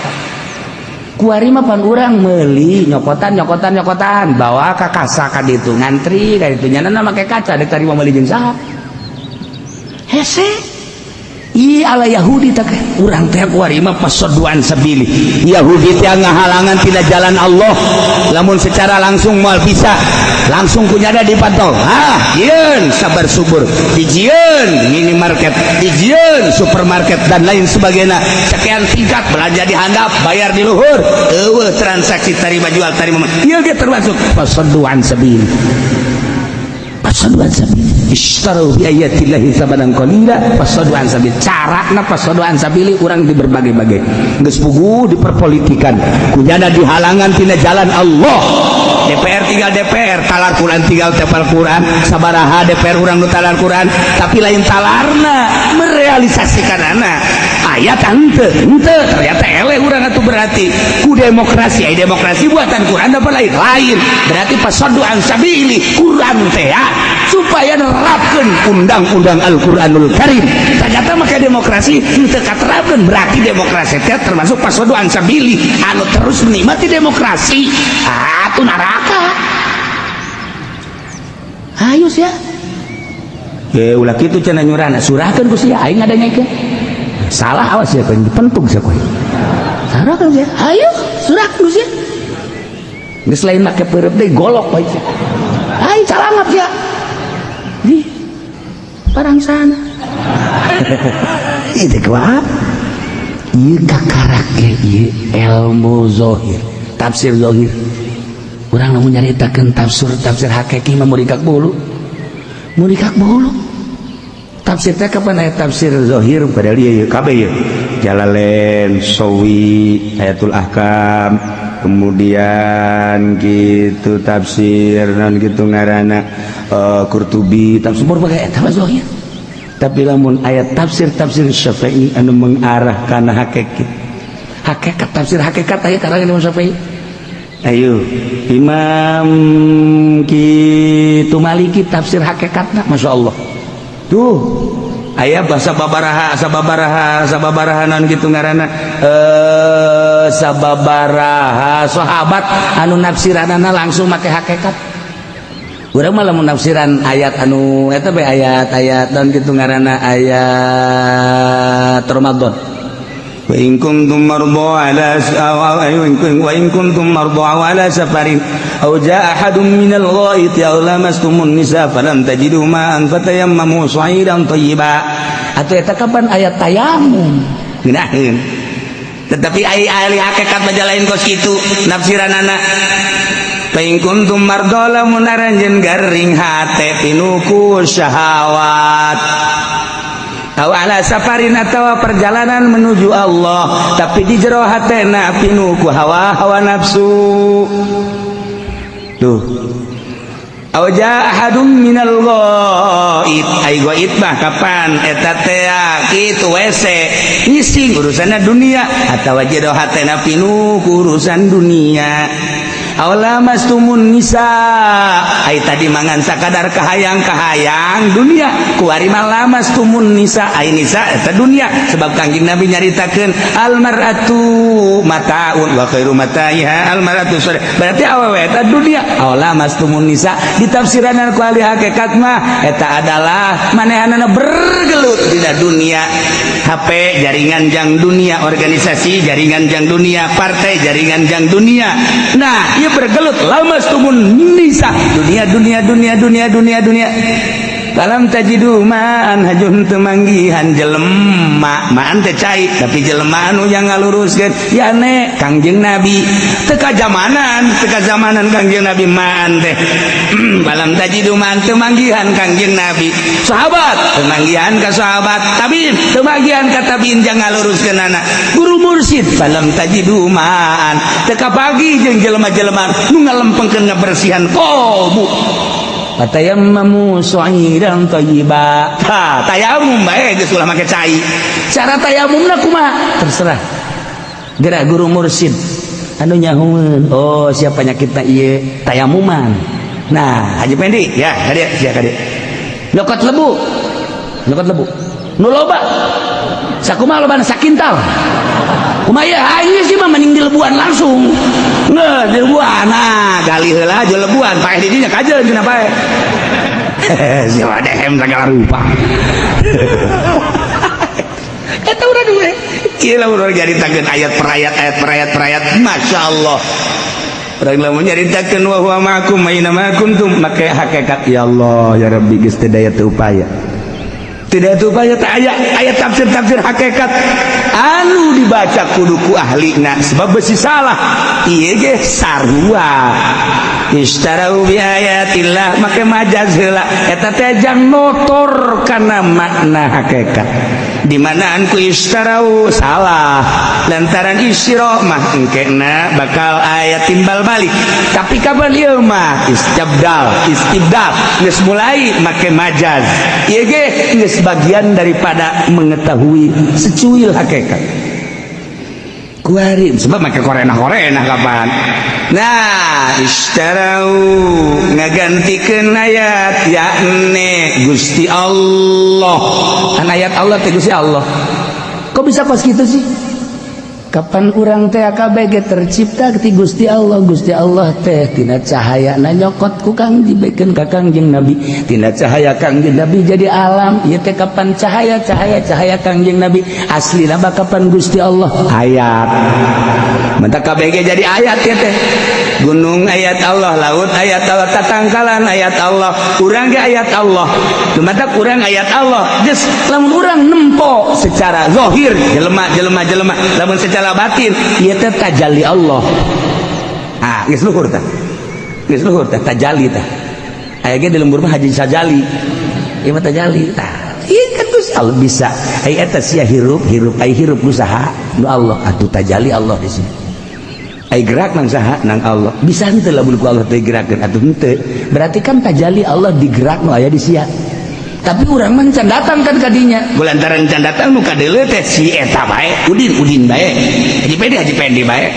Kuari mah pan urang meuli nyokotan nyokotan nyokotan, bawa ka kasa ka ditu, ngantri ka ditu, nyana make kaca dek tarima meuli jeung saha. Hese. Ih, ala Yahudi tak urang teh kuari mah pasoduan sabili. Yahudi teh ngahalangan tina jalan Allah. Lamun secara langsung moal bisa, langsung kunyada dipantau. Ah, jieun sabar subur, dijieun minimarket, dijieun supermarket dan lain sebagainya. Sekian tingkat, belanja di handap, bayar di luhur. Eueuh transaksi tarima jual tarima. Ieu ge termasuk pasoduan sabili. Pasoduan sabili. Ishtaru bi ayatillahi samanan qalila fasadu an sabil. Carana fasadu an sabili urang di berbagai-bagai. Geus puguh diperpolitikan. Kunyana dihalangan tina jalan Allah. DPR tinggal DPR, talar Quran tinggal tepal Quran, sabaraha DPR urang nu talar Quran, tapi lain talarna merealisasikan anak ayat henteu, henteu ternyata eleh urang atuh. Berarti ku demokrasi, ai demokrasi buatan Quran apa lain? Lain. Berarti fasadu an sabili Quran teh ya, supaya nerapkeun undang-undang Al-Qur'anul Karim. Ternyata make demokrasi henteu katerapkeun, berarti demokrasi teh termasuk fasadu an sabili. Anu terus menikmati demokrasi atuh neraka. Ayo sia. Eh, ulah kitu cenah nyurana, surahkeun ku sia, aing ngadengekeun. Salah, awas ya, kowe dipentung sia kowe. Surahkeun sia. Ayo, surahkeun ku sia. Geus lain make peureub deui, golok bae sia. Ayo calangap sia. Di parang sana. Itu kuat. Ieu kakarak ge ieu ilmu zohir, tafsir zohir. Urang lamun nyaritakeun tafsir tafsir hakiki mah murikak bulu. Murikak bulu. Tafsir teh kapan aya tafsir zohir, padahal ieu kabeh ieu. Jalalain, Sawi, Ayatul Ahkam, kemudian gitu tafsir non gitu ngaranna Qurtubi, tafsir berbagai eta mah zohir. Tapi lamun ayat tafsir tafsir Syafi'i anu mengarah kana hakikat. Hakikat, tafsir hakikat aya karangan Imam Syafi'i. Ayo Imam kitu Maliki tafsir hakikatna Masya Allah. Tuh aya bahasa babaraha sababaraha sababaraha non gitu ngaranna sababaraha sahabat anu nafsiranana langsung make hakikat. Urang mah lamun nafsiran ayat anu eta be ayat-ayat non gitu ngaranna ayat Ramadan. Wa in kuntum marda ala wa in kuntum marda ala safarin aw jaa ahadun minal ghaiti aw lamastumun nisa falam tajidu ma'an fatayammamu sha'idan thayyiba. Atuh eta kapan ayat tayamum ngeunaheun, tetapi ai ahli hakikat mah lain kos kitu nafsiranana. Fa in kuntum marda, lamun aranjeun garing hate pinuku syahwat, aw ala safarin atawa perjalanan menuju Allah, tapi di jero hatena pinuku hawa hawa nafsu tuh, aw jaa ahadum minal ghaid, ai ghaid mah kapan eta teh kitu WC ngising urusanna dunia atawa jero hatena pinuku urusan dunia. Aw lamastumun nisa, ai tadi mangan sakadar kahayang-kahayang dunia, kuari mah lamastumun nisa, ai nisa eta dunia, sebab Kangjeng Nabi nyaritakeun al mar'atu mataun wa khairu mataiha al mar'atu sholih, berarti awewe eta dunia. Aw lamastumun nisa ditafsiran ku ahli hakikat mah eta adalah manehanana bergelut dina dunia, HP jaringan jang dunia, organisasi jaringan jang dunia, partai jaringan jang dunia. Nah, ieu bergelut lamastumun nisa, dunia, dunia, dunia, dunia, dunia, dunia. Falam tajidu ma'an, hajun teu manggihan jelema, ma'an teh cai, tapi jelema anu yang ngaluruskeun, yane Kangjeng Nabi. Teu kajamanan, teu kajamanan Kangjeng Nabi ma'an teh. Falam tajidu ma'an, teu manggihan Kangjeng Nabi sahabat, teu manggihan ka sahabat, tabiin teu manggihan ka tabiin jang ngaluruskeun anak guru mursid. Falam tajidu ma'an, teu kapagi jeung jelema-jelema nu ngalempengkeun, ngabersihan qalbu. Fatayammamu sha'idan thayyiba. Ha, tayamum bae geus, ulah make cai. Cara tayamumna kumaha? Terserah. Gerak guru mursid anu nyahueun, oh, siapa penyakitna ieu, tayamuman. Nah, Haji Pendi ya, kadieu sia, kadieu. Nyokot lebu. Nyokot lebu. Nu loba. Sakumaha lobana, sakintal? Kumaha ya? Aing sih mah mending dilebuan langsung. Nggak, dilebuan. Nah, gali heula aja lebuan, paeh di dinya kajeun cenah paeh. Siapa dehem segala rupa. Eta urang we. Ieu lah urang nyaritakeun ayat per ayat, ayat per ayat per ayat. Masya Allah. Urang lamun nyaritakeun wa huwa ma'akum aina ma kuntum make hakikat, ya Allah ya Rabbi, geus teu daya teu upaya. Tidak itu upaya tak aya ayat tafsir-tafsir hakikat anu dibaca kudu ku ahlina, sebab besi salah ieu ge sarua. Ishtarau bi ayatillah make majaz heula, eta teh jang motor kana makna hakikat. Di manaan ku ishtarau salah, lantaran isyra mah engkena bakal aya timbal balik, tapi kapan ieu mah istibdal, istibdal geus mulai make majaz, ieu ge geus bagian daripada mengetahui secuil hakikat kuari, sebab make korena-korena kapan. Nah, ishtarau ngagantikeun ayat, yakni Gusti Allah kan, ayat Allah teh Gusti Allah. Kok bisa kos gitu sih? Kapan urang teh KBG tercipta ti Gusti Allah. Gusti Allah teh tina cahaya na nyokot ku Kang dibekeun ka Kangjeng Nabi, tina cahaya Kangjeng Nabi jadi alam ieu teh. Kapan cahaya, cahaya, cahaya Kangjeng Nabi aslina kapan Gusti Allah ayat menta KBG jadi ayat ya teh. Gunung ayat Allah, laut ayat Allah, tatangkalan ayat Allah, urang ge ayat Allah, dumatak urang ayat Allah. Geus, lamun urang nempo secara zahir jelema, jelema, jelema, lamun secara batin ieu teh tajalli Allah. Ah, geus luhur tah, geus luhur tah, tajalli tah. Aya ge di lembur mah Haji Sajali, ieu mah tajalli tah. Ieu kan Gusti Allah bisa aya eta sia hirup, hirup, ai hirup ku saha? Nu Allah atuh, tajalli Allah di sini. Ai gerak nang saha? Nang Allah. Bisa henteu lamun ku Allah teh gerakeun? Atuh henteu. Berarti kan tajalli Allah digerak nu aya di sia, tapi urang mah can datang kan kadinya. Lantaran can datang, nu kadeuleu teh si eta bae, Udin, Udin bae, Haji Pendi, Haji Pendi bae,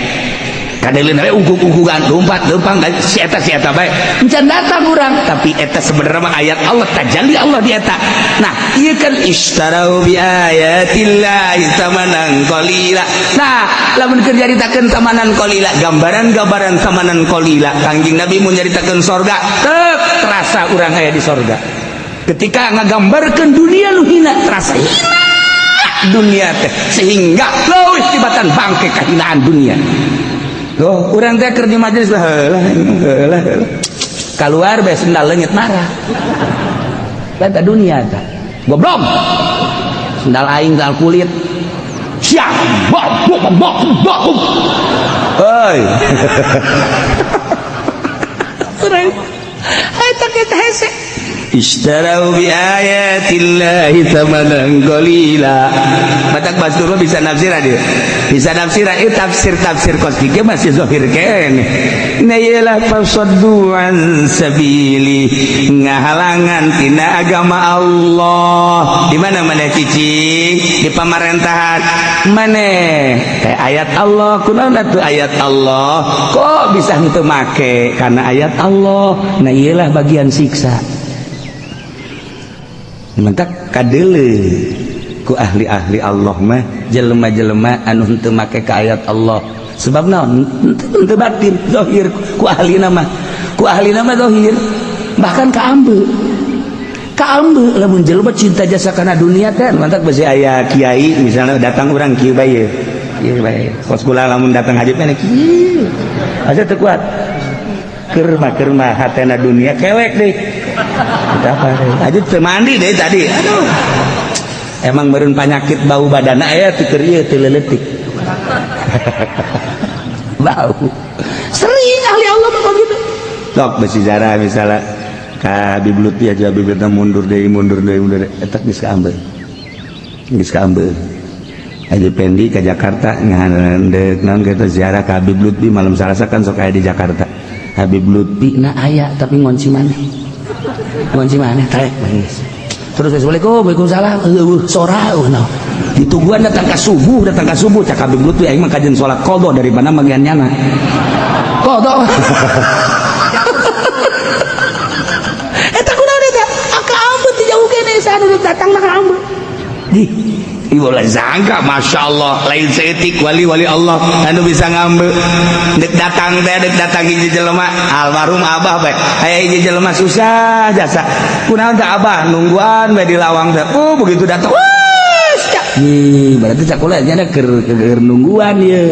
kadeuleu bae, ungkuk-ungkukan, lompat lempang si eta, si eta bae, can datang urang. Tapi eta sebenarnya mah ayat Allah, tajalli Allah di eta. Nah, ieu kan ishtarau bi ayatillahi tsamanan qalila. Nah, lamun keur nyaritakeun tsamanan qalila, gambaran-gambaran tsamanan qalila, Kangjeng Nabi mun nyaritakeun sorga tek terasa urang aya di sorga. Ketika ngagambarkeun dunia nu hina, terasa hina dunia teh, sehingga leuwih tibatan bangke kahinaan dunia. Loh, urang teh keur di majelis lah, heula heula heula, keluar bae sendal leungit, marah. Eta dunia teh goblok, sendal aing sendal kulit siap bok bok bok bok. Hei, urang eta kita hese. Ishtarau bi ayatillahi thamanan qalila. Batak bastur bisa nafsir dia. Bisa nafsir ieu tafsir-tafsir kos kieu masih zahir keneh. Na iyalah fasaddu an sabili, ngahalangan tina agama Allah. Di mana maneh cicing? Di pamarentahan. Maneh kayak ayat Allah, kunaon atuh ayat Allah? Kok bisa henteu make karena ayat Allah? Nah iyalah bagian siksa. Mentak kadeule ku ahli-ahli Allah mah jelema-jelema anu henteu make ka ayat Allah. Sebab naon? Henteu batin, zahir ku ahli mah. Ku ahli mah zahir. Bahkan kaambe. Kaambe lamun jelema cinta jasa kana dunia teh mantak besi aya kiai misalnya datang urang kieu bae. Kieu bae. Kos kula lamun datang haji mah kieu. Asa teu kuat. Keur mah hatena dunia kelek deh. Kita apa deh. Aja teu mandi deh tadi. Aduh. Emang meureun panyakit bau badana aya teu keur ieu teu leuletik. Bau. Sering ahli Allah mah begitu. Sok besi zara misalnya ka Habib Lutfi aja, Habib Lutfi mundur deui, mundur deui, mundur deui, eta geus kaambeul. Geus kaambeul. Haji Pendi ke Jakarta ngahandeuk naon kitu ziarah ka Habib Lutfi malam Salasa kan sok aya di Jakarta. Habib Lutfi na aya tapi ngonci maneh. Ngonci maneh trek geus. Terus assalamualaikum, waalaikumsalam, eueuh sora eueuh naon. Ditungguan datang ka subuh, datang ka subuh cak Habib Lutfi aing mah kajian salat qadha daripada magian nyana. Qadha. Eta kunaon eta? Kaambeut ti jauh keneh saha nu datang mah kaambeut. Di ieu ulah sangka Masya Allah lain seetik wali-wali Allah anu bisa ngambil dek datang teh dek datang hiji jelema almarhum abah bae aya hiji jelema susah jasa kunaon teh abah nungguan bae di lawang teh oh begitu datang wah cak Ih, berarti cak kula nya keur keur nungguan ieu.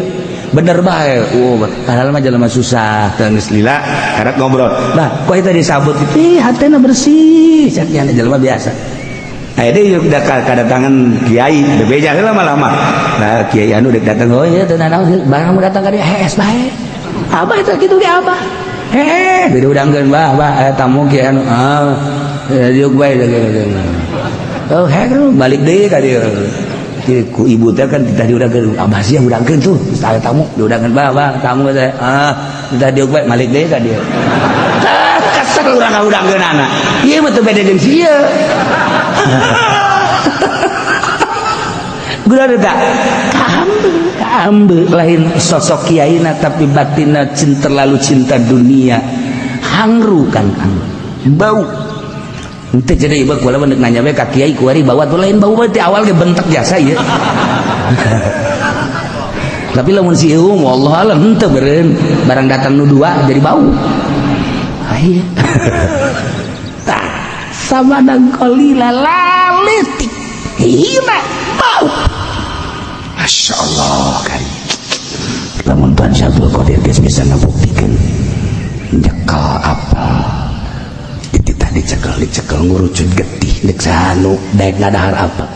Bener bae. Oh, padahal mah jelema susah teu geus lila karek ngobrol. Bah, kok eta disabut ih hatena bersih cak nya jelema biasa. Aya deui udah kedatangan kiai bebeja heula lama-lama. Nah, kiai anu dek datang Oh iya teu nanaon barang mau datang ka dieu hees bae. Abah eta kitu ge abah. Heeh, diudangkeun bah, bah aya tamu kiai anu ah diuk bae. Oh, hek balik deui ka dieu. Ku ibu teh kan tadi diudangkeun abah sia udangkeun tuh aya tamu diudangkeun bah, bah tamu teh ah tadi diuk bae balik deui ka dieu. Tah kesel urang ngaudangkeun anak. Ieu mah teu beda jeung sia. Gula tak? Kaambe lain sosok kiaina tapi batinna cinta terlalu cinta dunia. Hangru kan bau. Henteu jadi ieu kula mah nanya we ka kiai kuari bawa tuh lain bau teh awal ge bentek jasa ieu. Tapi lamun si ieu wallahu alam henteu beureun barang datang nu dua jadi bau. Aya. Tah samadang qalila laletik hina bau. Masya Allah kari. Lamun Tuhan Syabdul Qadir geus bisa ngabuktikeun nyekel apel dititah dicekel dicekel ngurucut getih deuk sanu daek ngadahar apel.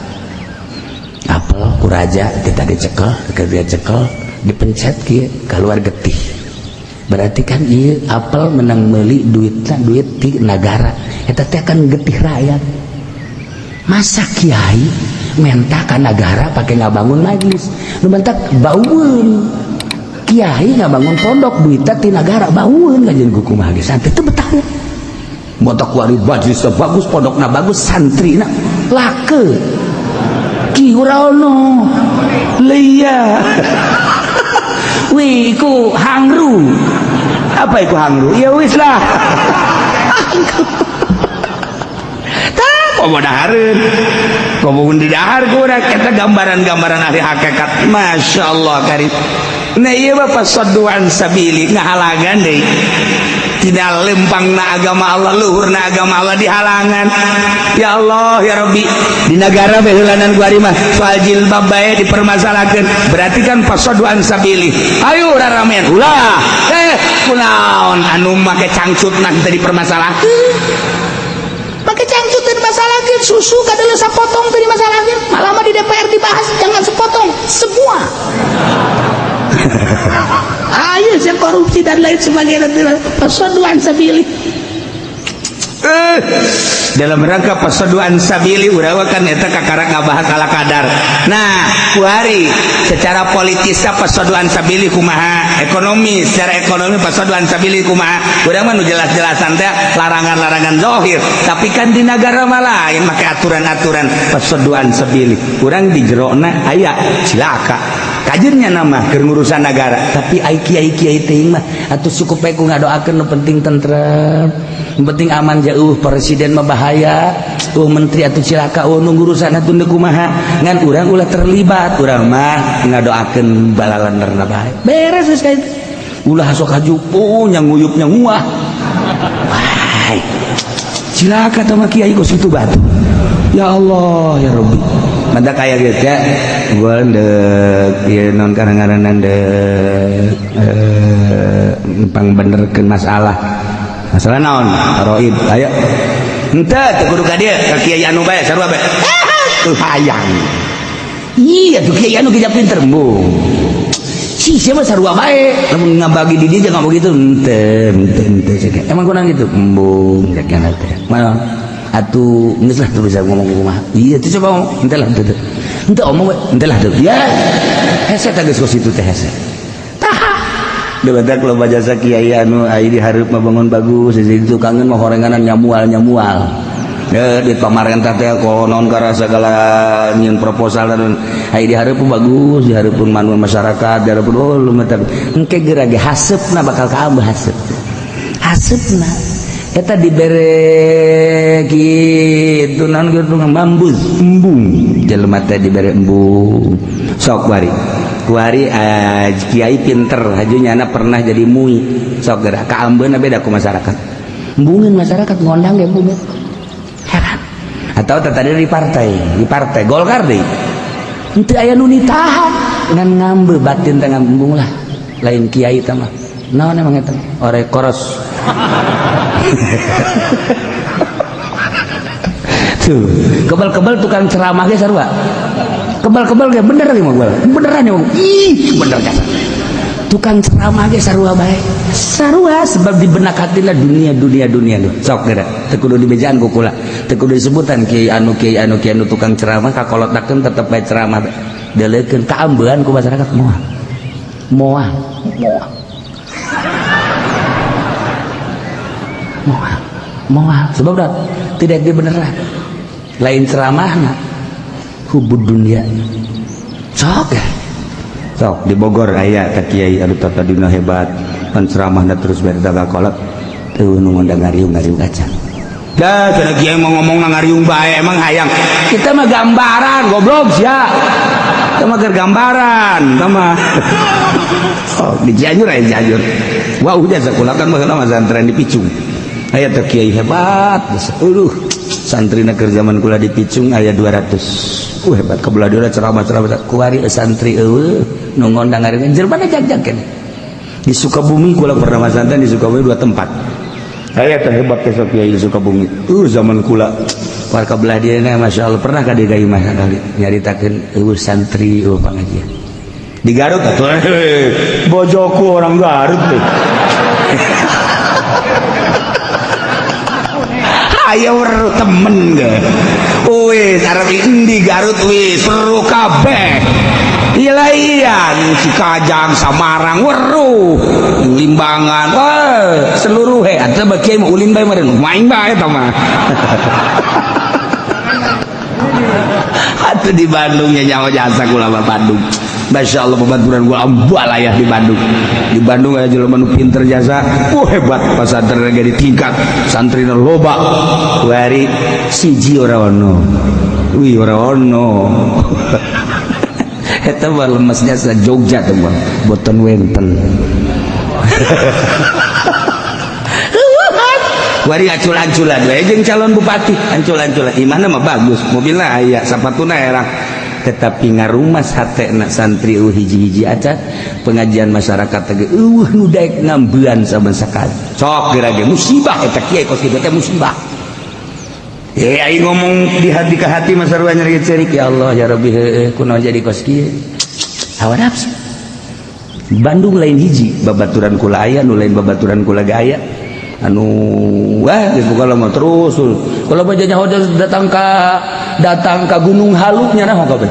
Apel ku raja dititah dicekel, dia cekel dipencet kieu keluar getih. Berarti kan ieu apel menang meuli duitna duit ti nagara. Eta teh kan getih rakyat. Masa kiai menta ka nagara pakai ngabangun majlis. Nu mentak baueun. Kiai ngabangun pondok duitna ti nagara baueun kajian ku kumaha ge santri teu betah. Motok kuari majlis bagus pondokna bagus santrina lake. Ki ora ono. Leia. Wih, iku hangru. Apa iku hangru? Ya wis lah. Tah, komo dahareun. Komo di dahar kurang eta gambaran-gambaran ahli hakikat. Masya Allah karim. Nah ieu mah fasaddu an sabili ngahalangan deui. Tidak lempang na agama Allah, luhur na agama Allah dihalangan. Ya Allah ya Rabbi, di negara beheulanan kuari mah soal jilbab bae dipermasalahkeun. Berarti kan fasaddu an sabili. Ayo raramean ulah. Kunaon anu make cangcutna teu dipermasalahkeun. Make cangcut teu dimasalahkeun, susu kadeuleu sapotong teu dimasalahkeun. Malah mah di DPR dibahas jangan sepotong, semua. Ayo saya korupsi dan lain sebagainya. Fasaddu an sabili. Dalam rangka pasoduan sabili urang kan eta kakara ngabahas ala kadar. Nah, kuari secara politis pasoduan sabili kumaha, ekonomi secara ekonomi pasoduan sabili kumaha. Urang mah nu jelas-jelasan teh larangan-larangan zahir, tapi kan di negara mah lain make aturan-aturan pasoduan sabili. Urang di jerona aya cilaka. Kajennya nama keur ngurusan negara, tapi ai kiai-kiai teuing mah atuh cukup bae ku ngadoakeun nu penting tentrem. Penting aman jauh presiden mah bahaya, menteri atau cilaka, nu ngurusan atuh nu kumaha, ngan urang ulah terlibat, urang mah ngadoakeun balalanderna bae. Beres geus ka itu. Ulah sok hajupu nya nguyupnya nguah. Wah. Cilaka teh mah kiai kos kitu batu. Ya Allah ya Rabbi. Mantap kaya gitu ya. Gua ndek ieu naon karang-garanan ndek pangbenerkeun masalah. Masalah naon? Roib. Ayo. Henteu teu kudu ka dieu, ka kiai anu bae sarua bae. Tuh hayang. Iya tuh kiai anu kijap pinter embung. Si siapa sarua bae. Lamun ngabagi di dieu jangan begitu. Henteu, henteu, henteu. Emang kurang gitu. Embung cek teh. Mana? Atuh geus lah tuh bisa ngomong kumaha. Iya tuh coba ngomong. Henteu lah henteu. Henteu omong we. Henteu lah tuh. Ya. Hese teh geus kos kitu teh hese. Debatak loba jasa kiai anu ai di hareup mah bangun bagus, di tukangeun mah horenganan nyamual-nyamual. Ya di pamarentah teh konon karena segala nyieun proposal dan ai di hareup bagus, di hareupeun manu masyarakat, di hareupeun oh lu mah engke geura ge haseupna bakal kaambeuh haseup. Haseupna eta dibere kitu naon kitu mambuz embung jelema teh dibere embung sok bari kuari kiai pinter hajunya anak pernah jadi mui sok gerak kaambeuna beda ku masyarakat embungin masyarakat ngondang ge embung heran atau tadi di partai Golkar deui henteu aya nu nitahan ngan ngambe batin teh ngambung lah lain kiai teh mah naon emang eta ore koros. Tuh kebal-kebal tukang ceramah ge sarua kebal-kebal ge bener ge mah beneran ya ih bener jasa tukang ceramah ge sarua bae sarua sebab di benak hatina dunia dunia dunia tuh sok geura teu kudu dibejaan ku kula teu kudu disebutan kiai anu kiai anu kiai anu tukang ceramah kakolotakeun tetep bae ceramah deleukeun kaambean ku masyarakat moal moal moal moal moal sebab dah tidak dibeneran lain ceramahna hubud dunia sok ya sok di Bogor aya ka kiai anu tadina hebat pan ceramahna terus bari kolot teu nu ngondang ngariung-ngariung kaca dah cenah kiai mau ngomong ngariung bae emang hayang kita mah gambaran goblok sia kita mah keur gambaran kita mah oh di Cianjur aya Cianjur wah udah sakola kan baheula mah santren di Picung aya teh kiai hebat aduh santrina keur zaman kula di Picung aya 200 hebat kebelah dia ceramah-ceramah kuari santri eueuh nu ngondang ngariung jelema jag-jag keneh di Sukabumi kula pernah masantren di Sukabumi dua tempat aya teh hebat teh kiai di Sukabumi zaman kula warga belah dia Masya Allah pernah ka dieu mah sakali nyaritakeun eueuh santri eueuh pangajian di Garut atuh bojoku orang Garut tuh. Ayo weruh temen ge. Wis arep endi Garut wis weruh kabeh. Iya iya Cikajang Samarang weruh Limbangan wah seluruh he atuh bagi kiai mah ulin bae meureun main bae eta mah. Atuh di Bandung nya nyaho jasa kula mah Bandung. Masya Allah pembaturan gua ambal ayah di Bandung. Di Bandung aya jelema nu pinter jasa. Wah hebat pasantren ge ditingkat santrina loba. Kuari siji ora ono. Wih ora ono. Eta mah lemesnya sa Jogja teh mah boten wenten. Kuari ancul-anculan we jeung calon bupati, ancul-anculan. Imahna mah bagus, mobilna aya, sapatuna erang. Tetapi ngarumas hatena santri hiji-hiji aja pengajian masyarakat teh eueuh nu daek ngambean saban sakali. Sok geura ge musibah eta kiai kos kitu teh musibah. Aing ngomong di hati ke hati mah sarua nyeri cerik ya Allah ya Rabbi heueuh kunaon jadi kos kieu. Hawa nafsu. Bandung lain hiji babaturan kula aya nu lain babaturan kula ge aya. Anu wah geus buka mah terus. Kalau mah nyaho datang ka Gunung Halu, nya naon ka teh?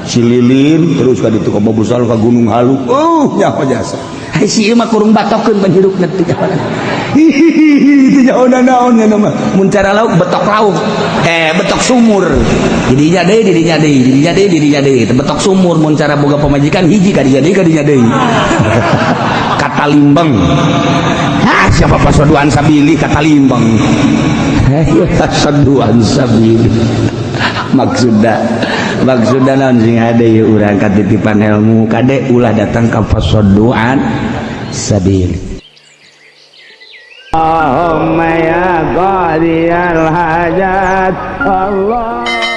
Si Lilin terus ka ditu, ka Babusal, ka Gunung Halu. Nyaho jasa. Hai, si ieu mah kurung batokeun pan hirupna, teu nyaho. Hihihi, teu nyaho naon nya mah. Mun cara lauk betok lauk. Eh, betok sumur. Didinya deui, didinya deui, didinya deui, didinya deui. Teu betok sumur. Mun cara boga pamajikan hiji, ka dinya deui, ka dinya deui. Kata limbeng. Ah, siapa pasoduan sabili kata limbeng. Pasoduan sabili. Maksudna maksudna naon? Sing hade ieu urang katitipan ilmu, kade ulah datang ka pasoduan sabili. اللهم يا قاضي الحاجات الله.